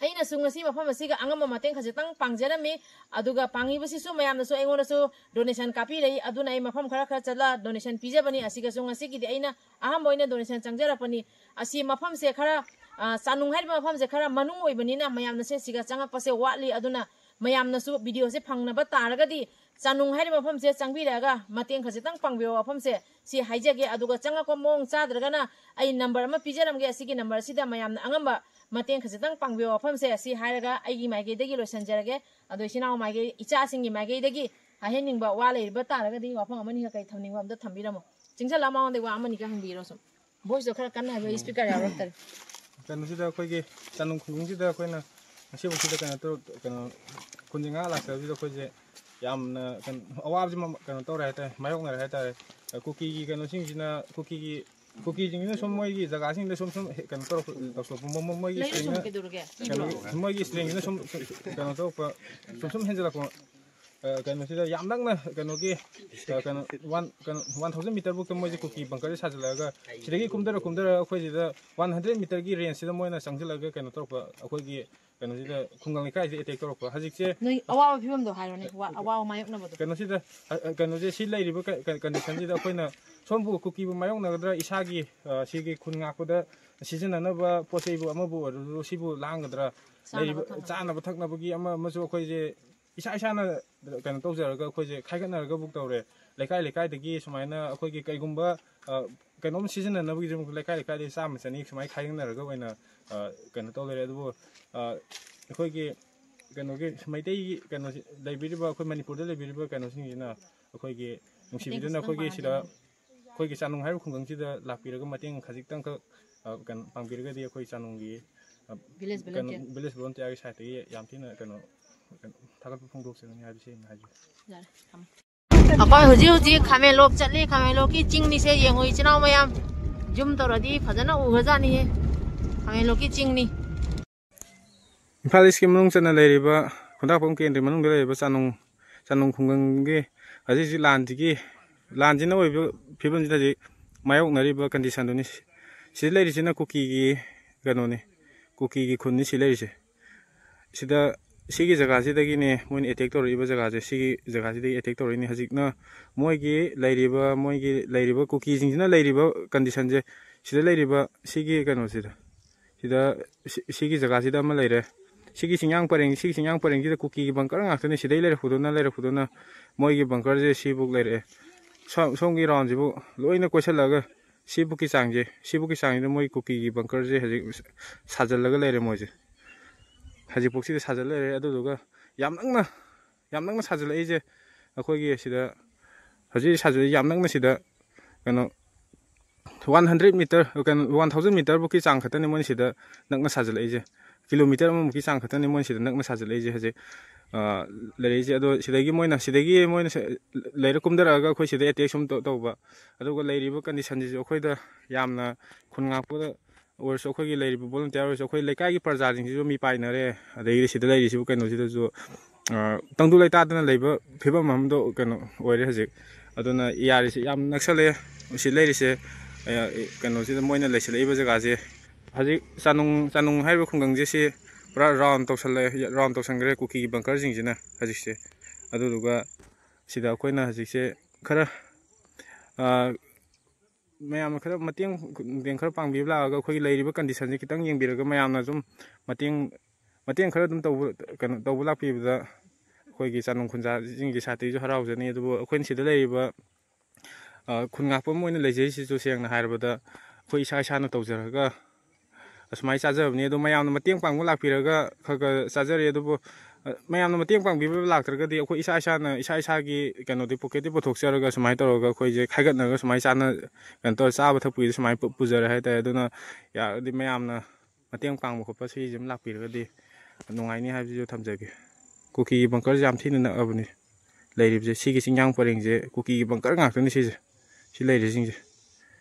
ꯑꯩꯅꯁꯨ ꯉꯁꯤ ꯃꯐꯝ ꯑꯁꯤꯒ ꯑꯉꯝꯕ ꯃꯇꯦꯡ ꯈꯖꯤꯛꯇꯪ ꯄꯥꯡꯖꯔꯝꯃꯤ꯫ ꯑꯗꯨꯒ ꯄꯥꯡꯉꯤꯕꯁꯤꯁꯨ ꯃꯌꯥꯝꯅꯁꯨ ꯑꯩꯉꯣꯟꯗꯁꯨ ꯗꯣꯅꯦꯁꯟ ꯀꯥꯞꯄꯤꯔꯛꯏ꯫ ꯑꯗꯨꯅ ꯑꯩ ꯃꯐꯝ ꯈꯔ ꯈꯔ ꯆꯠꯂ ꯗꯣꯅꯦꯁꯟ ꯄꯤꯖꯕꯅꯤ꯫ ꯑꯁꯤꯒꯁꯨ ꯉꯁꯤꯒꯤꯗꯤ ꯑꯩꯅ ꯑꯍꯥꯟꯕ ꯑꯣꯏꯅ ꯗꯣꯅꯦꯁꯟ ꯆꯪꯖꯔꯛꯄꯅꯤ꯫ ꯑꯁꯤ ꯃꯐꯝꯁꯦ ꯈꯔ, ꯑ, ꯆꯥꯅꯨꯡ ꯍꯥꯏꯔꯤꯕ ꯃꯐꯝꯁꯦ ꯈꯔ ꯃꯅꯨꯡ ꯑꯣꯏꯕꯅꯤꯅ ꯃꯌꯥꯝꯅꯁꯦ ꯁꯤꯒ ꯆꯪꯉꯛꯄꯁꯦ ꯋꯥꯠꯂꯤ꯫ ꯑꯗꯨꯅ ꯃꯌꯥꯝꯅꯁꯨ ꯚꯤꯗꯤꯑꯣꯁꯦ ꯐꯪꯅꯕ ꯇꯥꯔꯒꯗꯤ ꯆꯥꯅꯨꯡ ꯍꯥꯏꯔꯤꯕ ꯃꯐꯝꯁꯦ ꯆꯪꯕꯤꯔꯛꯑꯒ ꯃꯇꯦꯡ ꯈꯖꯤꯛꯇꯪ ꯄꯥꯡꯕꯤꯌꯣ ꯋꯥꯐꯝꯁꯦ ꯁꯤ ꯍꯥꯏꯖꯒꯦ꯫ ꯑꯗꯨꯒ ꯆꯪꯉꯛꯄ ꯃꯑꯣꯡ ꯆꯥꯗ꯭ꯔꯒꯅ ꯑꯩ ꯅꯝꯕꯔ ꯑꯃ ꯄꯤꯖꯔꯝꯒꯦ꯫ ꯑꯁꯤꯒꯤ ꯅꯝꯕꯔꯁꯤꯗ ꯃꯌꯥꯝꯅ ꯑꯉꯝꯕ ꯃꯇꯦꯡ ꯈꯖꯤꯛꯇꯪ ꯄꯥꯡꯕꯤꯌꯣ ꯋꯥꯐꯝꯁꯦ ꯁꯤ ꯍꯥꯏꯔꯒ ꯑꯩꯒꯤ ꯃꯥꯏꯀꯩꯗꯒꯤ ꯂꯣꯏꯁꯤꯟꯖꯔꯒꯦ꯫ ꯑꯗꯣ ꯏꯆꯤꯟ ꯏꯅꯥꯎ ꯃꯥꯏꯀꯩ, ꯏꯆꯥꯁꯤꯡꯒꯤ ꯃꯥꯏꯀꯩꯗꯒꯤ ꯍꯥꯏꯍꯟꯅꯤꯡꯕ ꯋꯥ ꯂꯩꯔꯤꯕ ꯇꯥꯔꯒꯗꯤ ꯋꯥꯐꯝ ꯑꯃꯅꯤꯒ ꯀꯩ ꯊꯝꯅꯤꯡꯕ ꯑꯝꯇ ꯊꯝꯕꯤꯔꯝꯃꯣ꯫ ꯆꯤꯡꯁꯜꯂ ꯃꯉꯣꯟꯗꯒꯤ ꯋꯥ ꯑꯃꯅꯤꯒ ꯍꯪꯕꯤꯔꯣ ꯁꯨꯝ꯫ ꯚꯣꯏꯁꯇꯣ ꯈꯔ ꯀꯟꯅ ꯍꯥꯏꯕ, ꯎꯝ꯫ ꯏꯁꯄꯤꯀꯔ ꯌꯥꯎꯔꯛꯇꯔꯦ꯫ ꯀꯩꯅꯣꯁꯤꯗ ꯑꯩꯈꯣꯏꯒꯤ ꯆꯥꯅꯨꯡ ꯈꯨꯟꯁꯤꯗ ꯑꯩꯈꯣꯏꯅ ꯉꯁꯤꯐꯥꯎꯁꯤꯗ ꯀꯩꯅꯣ ꯇꯧ-, ꯀꯩꯅꯣ ꯈꯨꯟꯁꯦ ꯉꯥꯏꯍꯥꯛ ꯂꯥꯛꯆꯕꯁꯤꯗ ꯑꯩꯈꯣꯏꯁꯦ ꯌꯥꯝꯅ ꯀꯩꯅꯣ ꯑꯋꯥꯕꯁꯤ ꯃ-, ꯀꯩꯅꯣ ꯇꯧꯔꯦ ꯍꯥꯏꯇꯥꯔꯦ, ꯃꯥꯌꯣꯛꯅꯔꯦ ꯍꯥꯏꯇꯥꯔꯦ꯫ ꯀꯨꯀꯤꯒꯤ ꯀꯩꯅꯣꯁꯤꯡꯁꯤꯅ, ꯀꯨꯀꯤꯒꯤ, ꯀꯨꯀꯤꯁꯤꯡꯁꯤꯅ ꯁꯨꯝ ꯃꯣꯏꯒꯤ ꯖꯒꯥꯁꯤꯡꯗ ꯁꯨꯝ ꯁꯨꯝ ꯍꯦ-, ꯀꯩꯅꯣ ꯇꯧꯔꯛꯄ, ꯇꯧꯁꯜꯂꯛꯄ, ꯃꯣ-, ꯃꯣ-, ꯃꯣꯏꯒꯤ ꯂꯩꯔꯣ ꯁꯨꯝ ꯏꯁꯇ꯭ꯔꯦꯡꯅ, ꯀꯩꯗꯧꯔꯒꯦ? ꯀꯩꯅꯣ, ꯏꯕ꯭ꯔꯣ? ꯃꯣꯏꯒꯤ ꯏꯁꯇ꯭ꯔꯦꯡꯁꯤꯅ ꯁꯨꯝ ꯁꯨꯝ ꯀꯩꯅꯣ ꯇꯧꯔꯛꯄ, ꯁꯨꯝ ꯁꯨꯝ ꯍꯦꯟꯖꯜꯂꯛꯄ꯫ ꯑ, ꯀꯩꯅꯣꯁꯤꯗ ꯌꯥꯝ ꯅꯛꯅ ꯀꯩꯅꯣꯒꯤ, ꯑ, ꯀꯩꯅꯣ, ꯋꯥꯟ, ꯀꯩꯅꯣ, ꯋꯥꯟ ꯊꯥꯎꯖꯟ ꯃꯤꯇꯔ ꯐꯥꯎꯗ ꯃꯣꯏꯁꯦ ꯀꯨꯀꯤ ꯕꯪꯀꯔꯁꯦ ꯁꯥꯖꯤꯜꯂꯛꯑꯒ ꯁꯤꯗꯒꯤ ꯀꯨꯝꯊꯔ ꯀꯨꯝꯊꯔꯒ ꯑꯩꯈꯣꯏ ꯁꯤꯗ ꯋꯥꯟ ꯍꯟꯗ꯭ꯔꯦꯗ ꯃꯤꯇꯔꯒꯤ ꯔꯦꯟꯖꯁꯤꯗ ꯃꯣꯏꯅ ꯆꯪꯁꯤꯜꯂꯒ ꯀꯩꯅꯣ ꯇꯧꯔꯛꯄ, ꯑꯩꯈꯣꯏꯒꯤ ꯀꯩꯅꯣꯁꯤꯗ, ꯈꯨꯡꯒꯪ ꯂꯩꯀꯥꯏꯁꯤꯗ ꯑꯦꯇꯦꯛ ꯇꯧꯔꯛꯄ꯫ ꯍꯧꯖꯤꯛꯁꯦ ꯅꯣꯏ ꯑꯋꯥꯕ ꯐꯤꯕꯝꯗꯣ ꯍꯥꯏꯔꯣꯅꯦ, ꯋꯥ-, ꯑꯋꯥꯕ ꯃꯥꯌꯣꯛꯅꯕꯗꯣ꯫ ꯀꯩꯅꯣꯁꯤꯗ, ꯑ, ꯑ, ꯀꯩꯅꯣꯁꯦ ꯁꯤ ꯂꯩꯔꯤꯕ ꯀ-, ꯀ-, ꯀꯟꯗꯤꯁꯟꯁꯤꯗ ꯑꯩꯈꯣꯏꯅ ꯁꯣꯝꯕꯨ ꯀꯨꯀꯤꯕꯨ ꯃꯥꯌꯣꯛꯅꯒꯗ꯭ꯔꯥ, ꯏꯁꯥꯒꯤ, ꯑ, ꯁꯤꯒꯤ ꯈꯨꯟ ꯉꯥꯛꯄꯗ ꯁꯤꯖꯤꯟꯅꯅꯕ ꯄꯣꯠ ꯆꯩꯕꯨ ꯑꯃꯕꯨ ꯑꯣꯏꯔꯁꯨ ꯁꯤꯕꯨ ꯂꯥꯡꯒꯗ꯭ꯔꯥ, ꯆꯥꯅꯕ ꯂꯩꯔꯤꯕ ꯊꯛꯅꯕ꯫ ꯆꯥꯅꯕ ꯊꯛꯅꯕꯒꯤ ꯑꯃ ꯑꯃꯁꯨ ꯑꯩꯈꯣꯏꯁꯦ ꯏꯁꯥ ꯏꯁꯥꯅ ꯀꯩꯅꯣ ꯇꯧꯖꯔꯒ ꯑꯩꯈꯣꯏꯁꯦ ꯈꯥꯏꯒꯠꯅꯔꯒ ꯕꯨꯛ ꯇꯧꯔꯦ꯫ ꯂꯩꯀꯥꯏ ꯂꯩꯀꯥꯏꯗꯒꯤ ꯁꯨꯃꯥꯏꯅ ꯑꯩꯈꯣꯏꯒꯤ ꯀꯩꯒꯨꯝꯕ, ꯑ, ꯀꯩꯅꯣꯝ ꯁꯤꯖꯤꯟꯅꯅꯕꯒꯤꯗꯃꯛꯇ ꯂꯩꯀꯥꯏ ꯂꯩꯀꯥꯏꯗꯒꯤ ꯆꯥꯝꯃ ꯆꯅꯤ ꯁꯨꯃꯥꯏꯅ ꯈꯥꯏꯒꯠꯅꯔꯒ ꯑꯣꯏꯅ, ꯑ, ꯀꯩꯅꯣ ꯇꯧ ꯂꯩꯔꯦ꯫ ꯑꯗꯨꯕꯨ, ꯑ, ꯑꯩꯈꯣꯏꯒꯤ ꯀꯩꯅꯣꯒꯤ ꯃꯩꯇꯩꯒꯤ ꯀꯩꯅꯣꯁꯤ ꯂꯩꯕꯤꯔꯤꯕ, ꯑꯩꯈꯣꯏ ꯃꯅꯤꯄꯨꯔꯗ ꯂꯩꯕꯤꯔꯤꯕ ꯀꯩꯅꯣꯁꯤꯡꯁꯤꯅ ꯑꯩꯈꯣꯏꯒꯤ ꯅꯨꯡꯁꯤꯕꯤꯗꯨꯅ ꯑꯩꯈꯣꯏꯒꯤ ꯁꯤꯗ ꯑꯩꯈꯣꯏꯒꯤ ꯆꯥꯅꯨꯡ ꯍꯥꯏꯔꯤꯕ ꯈꯨꯡꯒꯪꯁꯤꯗ ꯂꯥꯛꯄꯤꯔꯒ ꯃꯇꯦꯡ ꯈꯖꯤꯛꯇꯪꯈꯛ, ꯑ, ꯀꯩꯅꯣ ꯄꯥꯡꯕꯤꯔꯒꯗꯤ ꯑꯩꯈꯣꯏ ꯆꯥꯅꯨꯡꯒꯤ, ꯑ, Village ꯀꯩꯅꯣ, volunteer꯫ Village volunteerꯒꯤ sideꯇꯒꯤ ꯌꯥꯝ ꯊꯤꯅ ꯀꯩꯅꯣ, ꯀꯩꯅꯣ ꯊꯥꯒꯠꯄ ꯐꯣꯡꯗꯣꯛꯆꯕꯅꯤ ꯍꯥꯏꯕꯁꯤ ꯑꯩꯅ ꯍꯥꯏꯖꯒꯦ꯫ ꯌꯥꯔꯦ, ꯊꯝꯃꯣ꯫ ꯑꯩꯈꯣꯏ ꯍꯧꯖꯤꯛ ꯍꯧꯖꯤꯛ ꯈꯥꯃꯦꯟꯂꯣꯛ ꯆꯠꯂꯤ꯫ ꯈꯥꯃꯦꯟꯂꯣꯛꯀꯤ ꯆꯤꯡꯅꯤꯁꯦ, ꯌꯦꯡꯉꯨ ꯏꯆꯤꯟ ꯏꯅꯥꯎ ꯃꯌꯥꯝ, zoom ꯇꯧꯔꯗꯤ ꯐꯖꯅ ꯎꯒ꯭ꯔꯖꯥꯠꯅꯤꯍꯦ꯫ ꯈꯥꯃꯦꯟꯂꯣꯛꯀꯤ ꯆꯤꯡꯅꯤ꯫ ꯏꯝꯐꯥꯜ ꯏꯁꯀꯤ ꯃꯅꯨꯡ ꯆꯟꯅ ꯂꯩꯔꯤꯕ ꯈꯨꯟꯗ꯭ꯔꯥꯛꯄꯝ ꯀꯦꯟꯗ꯭ꯔꯒꯤ ꯃꯅꯨꯡꯗ ꯂꯩꯔꯤꯕ ꯆꯥꯅꯨꯡ, ꯆꯥꯅꯨꯡ ꯈꯨꯡꯒꯪꯒꯤ ꯍꯧꯖꯤꯛ ꯍꯧꯖꯤꯛ ꯂꯥꯟꯁꯤꯒꯤ, ꯂꯥꯟꯁꯤꯅ ꯑꯣꯏꯕ ꯐꯤꯕꯝꯁꯤꯗ ꯍꯧꯖꯤꯛ ꯃꯥꯌꯣꯛꯅꯔꯤꯕ conditionꯗꯨꯅꯤ꯫ ꯁꯤꯗ ꯂꯩꯔꯤꯁꯤꯅ ꯀꯨꯀꯤꯒꯤ ꯀꯩꯅꯣꯅꯤ, ꯀꯨꯀꯤꯒꯤ ꯈꯨꯟꯅꯤ ꯁꯤ ꯂꯩꯔꯤꯁꯦ꯫ ꯁꯤꯗ, ꯁꯤꯒꯤ ꯖꯒꯥꯁꯤꯗꯒꯤꯅꯦ ꯃꯣꯏꯅ attack ꯇꯧꯔꯛꯏꯕ ꯖꯒꯥꯁꯦ, ꯁꯤꯒꯤ ꯖꯒꯥꯁꯤꯗꯒꯤ attack ꯇꯧꯔꯛꯏꯅꯤ꯫ ꯍꯧꯖꯤꯛꯅ ꯃꯣꯏꯒꯤ ꯂꯩꯔꯤꯕ, ꯃꯣꯏꯒꯤ ꯂꯩꯔꯤꯕ ꯀꯨꯀꯤꯁꯤꯡꯁꯤꯅ ꯂꯩꯔꯤꯕ conditionꯁꯦ, ꯁꯤꯗ ꯂꯩꯔꯤꯕ ꯁꯤꯒꯤ ꯀꯩꯅꯣꯁꯤꯗ, ꯁꯤꯗ, ꯁꯤ-, ꯁꯤꯒꯤ ꯖꯒꯥꯁꯤꯗ ꯑꯃ ꯂꯩꯔꯦ꯫ ꯁꯤꯒꯤ ꯆꯤꯡꯌꯥꯡ ꯄꯔꯦꯡ, ꯁꯤꯒꯤ ꯆꯤꯡꯌꯥꯡ ꯄꯔꯦꯡꯁꯤꯗ ꯀꯨꯀꯤꯒꯤ bunker ꯉꯥꯛꯇꯅꯤ꯫ ꯁꯤꯗꯩ ꯂꯩꯔꯛꯄꯗꯨꯅ, ꯂꯩꯔꯛꯄꯗꯨꯅ ꯃꯣꯏꯒꯤ bunkerꯁꯦ ꯁꯤꯕꯨꯛ ꯂꯩꯔꯛꯑꯦ꯫ ꯁꯣ-, ꯁꯣꯝꯒꯤ roundꯁꯤꯕꯨ ꯂꯣꯏꯅ ꯀꯣꯏꯁꯜꯂꯛꯑꯒ ꯁꯤꯕꯨꯛꯀꯤ ꯆꯥꯡꯁꯦ, ꯁꯤꯕꯨꯛꯀꯤ ꯆꯥꯡꯁꯤꯗ ꯃꯣꯏ ꯀꯨꯀꯤꯒꯤ bunkerꯁꯦ ꯍꯧꯖꯤꯛ ꯁꯥꯖꯜꯂꯒ ꯂꯩꯔꯦ ꯃꯣꯏꯁꯦ꯫ ꯍꯧꯖꯤꯛꯐꯥꯎꯁꯤꯗ ꯁꯥꯖꯜ ꯂꯩꯔꯦ꯫ ꯑꯗꯨꯗꯨꯒ ꯌꯥꯝ ꯅꯛꯅ, ꯌꯥꯝ ꯅꯛꯅ ꯁꯥꯖꯜꯂꯛꯏꯁꯦ꯫ ꯑꯩꯈꯣꯏꯒꯤ ꯁꯤꯗ ꯍꯧꯖꯤꯛ ꯁꯥꯖꯜꯂꯛꯏ ꯌꯥꯝ ꯅꯛꯅ ꯁꯤꯗ ꯀꯩꯅꯣ one hundred meter, ꯀꯩꯅꯣ, one thousand meterꯕꯨꯛꯀꯤ ꯆꯥꯡ ꯈꯛꯇꯅꯤ ꯃꯣꯏꯅ ꯁꯤꯗ ꯅꯛꯅ ꯁꯥꯖꯜꯂꯛꯏꯁꯦ꯫ Kilometer ꯑꯃꯃꯨꯛꯀꯤ ꯆꯥꯡ ꯈꯛꯇꯅꯤ ꯃꯣꯏꯅ ꯁꯤꯗ ꯅꯛꯅ ꯁꯥꯖꯜꯂꯛꯏꯁꯦ ꯍꯧꯖꯤꯛ, ꯑ, ꯂꯩꯔꯛꯏꯁꯦ꯫ ꯑꯗꯣ ꯁꯤꯗꯒꯤ ꯃꯣꯏꯅ, ꯁꯤꯗꯒꯤ ꯃꯣꯏꯅ ꯁ-, ꯂꯩꯔ ꯀꯨꯝꯊꯔꯛꯑꯒ ꯑꯩꯈꯣꯏ ꯁꯤꯗ attack ꯁꯨꯝ ꯇꯧ-, ꯇꯧꯕ꯫ ꯑꯗꯨꯒ ꯂꯩꯔꯤꯕ conditionꯁꯤꯁꯨ ꯑꯩꯈꯣꯏꯗ ꯌꯥꯝꯅ ꯈꯨꯟ ꯉꯥꯛꯄꯗ ꯑꯣꯏꯔꯁꯨ, ꯑꯩꯈꯣꯏꯒꯤ ꯂꯩꯔꯤꯕ volunteer ꯑꯣꯏꯔꯁꯨ, ꯑꯩꯈꯣꯏ ꯂꯩꯀꯥꯏꯒꯤ ꯄ꯭ꯔꯖꯥꯁꯤꯡꯁꯤꯁꯨ ꯃꯤꯄꯥꯏꯅꯔꯦ꯫ ꯑꯗꯒꯤꯗꯤ ꯁꯤꯗ ꯂꯩꯔꯤꯁꯤꯕꯨ ꯀꯩꯅꯣꯁꯤꯗꯁꯨ, ꯑ, ꯇꯪꯗꯨ ꯂꯩꯇꯥꯗꯅ ꯂꯩꯕ ꯐꯤꯕꯝ ꯑꯃꯗ ꯀꯩꯅꯣ ꯑꯣꯏꯔꯦ ꯍꯧꯖꯤꯛ꯫ ꯑꯗꯨꯅ ꯌꯥꯔꯤꯁꯦ ꯌꯥꯝ ꯅꯛꯁꯜꯂꯛꯑꯦ ꯁꯤ ꯂꯩꯔꯤꯁꯦ꯫ ꯑ, ꯀꯩꯅꯣꯁꯤꯗ ꯃꯣꯏꯅ ꯂꯩꯁꯜꯂꯛꯏꯕ ꯖꯒꯥꯁꯦ ꯍꯧꯖꯤꯛ ꯆꯥꯅꯨꯡ, ꯆꯥꯅꯨꯡ ꯍꯥꯏꯔꯤꯕ ꯈꯨꯡꯒꯪꯁꯦ ꯁꯤ ꯄꯨꯔꯥ round ꯇꯧꯁꯜꯂꯛꯑꯦ, round ꯇꯧꯁꯟꯈ꯭ꯔꯦ ꯀꯨꯀꯤꯒꯤ bunkerꯁꯤꯡꯁꯤꯅ ꯍꯧꯖꯤꯛꯁꯦ꯫ ꯑꯗꯨꯗꯨꯒ ꯁꯤꯗ ꯑꯩꯈꯣꯏꯅ ꯍꯧꯖꯤꯛꯁꯦ ꯈꯔ, ꯑ, ꯃꯌꯥꯝꯅ ꯈꯔ ꯃꯇꯦꯡ, ꯃꯇꯦꯡ ꯈꯔ ꯄꯥꯡꯕꯤꯕ ꯂꯥꯛꯑꯒ ꯑꯩꯈꯣꯏꯒꯤ ꯂꯩꯔꯤꯕ conditionꯁꯦ ꯈꯤꯇꯪ ꯌꯦꯡꯕꯤꯔꯒ ꯃꯌꯥꯝꯅ ꯁꯨꯝ ꯃꯇꯦꯡ, ꯃꯇꯦꯡ ꯈꯔ ꯑꯗꯨꯝ ꯇꯧꯕ, ꯀꯩꯅꯣ, ꯇꯧꯕ ꯂꯥꯛꯄꯤꯕꯗ ꯑꯩꯈꯣꯏꯒꯤ ꯆꯥꯅꯨꯡ ꯈꯨꯟꯖꯥꯁꯤꯡꯒꯤ sideꯇꯒꯤꯁꯨ ꯍꯔꯥꯎꯖꯅꯤ꯫ ꯑꯗꯨꯕꯨ ꯑꯩꯈꯣꯏꯅ ꯁꯤꯗ ꯂꯩꯔꯤꯕ, ꯑ, ꯈꯨꯟ ꯉꯥꯛꯄ ꯑꯃ ꯑꯣꯏꯅ ꯂꯩꯖꯔꯤꯁꯤꯁꯨ ꯁꯦꯡꯅ ꯍꯥꯏꯔꯕꯗ ꯑꯩꯈꯣꯏ ꯏꯁꯥ ꯏꯁꯥꯅ ꯇꯧꯖꯔꯒ ꯑꯁꯨꯃꯥꯏꯅ ꯆꯥꯖꯕꯅꯤ꯫ ꯑꯗꯣ ꯃꯌꯥꯝꯅ ꯃꯇꯦꯡ ꯄꯥꯡꯕ ꯂꯥꯛꯄꯤꯔꯒ ꯈꯔ ꯈꯔ ꯆꯥꯖꯔꯦ꯫ ꯑꯗꯨꯕꯨ ꯃꯌꯥꯝꯅ ꯃꯇꯦꯡ ꯄꯥꯡꯕꯤꯕ ꯂꯥꯛꯇ꯭ꯔꯒꯗꯤ ꯑꯩꯈꯣꯏ ꯏꯁꯥ ꯏꯁꯥꯅ, ꯏꯁꯥ ꯏꯁꯥꯒꯤ ꯀꯩꯅꯣꯗꯤ, ꯄꯣꯀꯦꯠꯇꯤ ꯄꯨꯊꯣꯛꯆꯔꯒ ꯁꯨꯃꯥꯏꯅ ꯇꯧꯔꯒ ꯑꯩꯈꯣꯏꯁꯦ ꯈꯥꯏꯒꯠꯅꯔꯒ ꯁꯨꯃꯥꯏꯅ ꯆꯥꯅ, ꯀꯩꯅꯣ ꯇꯧꯔ ꯆꯥꯕ ꯊꯛꯄꯒꯤꯗꯤ ꯁꯨꯃꯥꯏꯅ ꯄꯨ-, ꯄꯨꯖꯔꯦ ꯍꯥꯏ ꯇꯥꯔꯦ꯫ ꯑꯗꯨꯅ ꯌꯥꯔꯒꯗꯤ ꯃꯌꯥꯝꯅ ꯃꯇꯦꯡ ꯄꯥꯡꯕ ꯈꯣꯠꯄ ꯁꯤꯁꯦ ꯑꯗꯨꯝ ꯂꯥꯛꯄꯤꯔꯒꯗꯤ ꯅꯨꯡꯉꯥꯏꯅꯤ ꯍꯥꯏꯕꯁꯤꯁꯨ ꯊꯝꯖꯒꯦ꯫ ꯀꯨꯀꯤꯒꯤ ꯕꯪꯀꯔꯁꯦ ꯌꯥꯝ ꯊꯤꯅ ꯅꯛꯑꯕꯅꯤ ꯂꯩꯔꯤꯕꯁꯦ꯫ ꯁꯤꯒꯤ ꯆꯤꯡꯌꯥꯡ ꯄꯔꯦꯡꯁꯦ ꯀꯨꯀꯤꯒꯤ ꯕꯪꯀꯔ ꯉꯥꯛꯇꯅꯤ ꯁꯤꯁꯦ, ꯁꯤ ꯂꯩꯔꯤꯁꯤꯡꯁꯦ꯫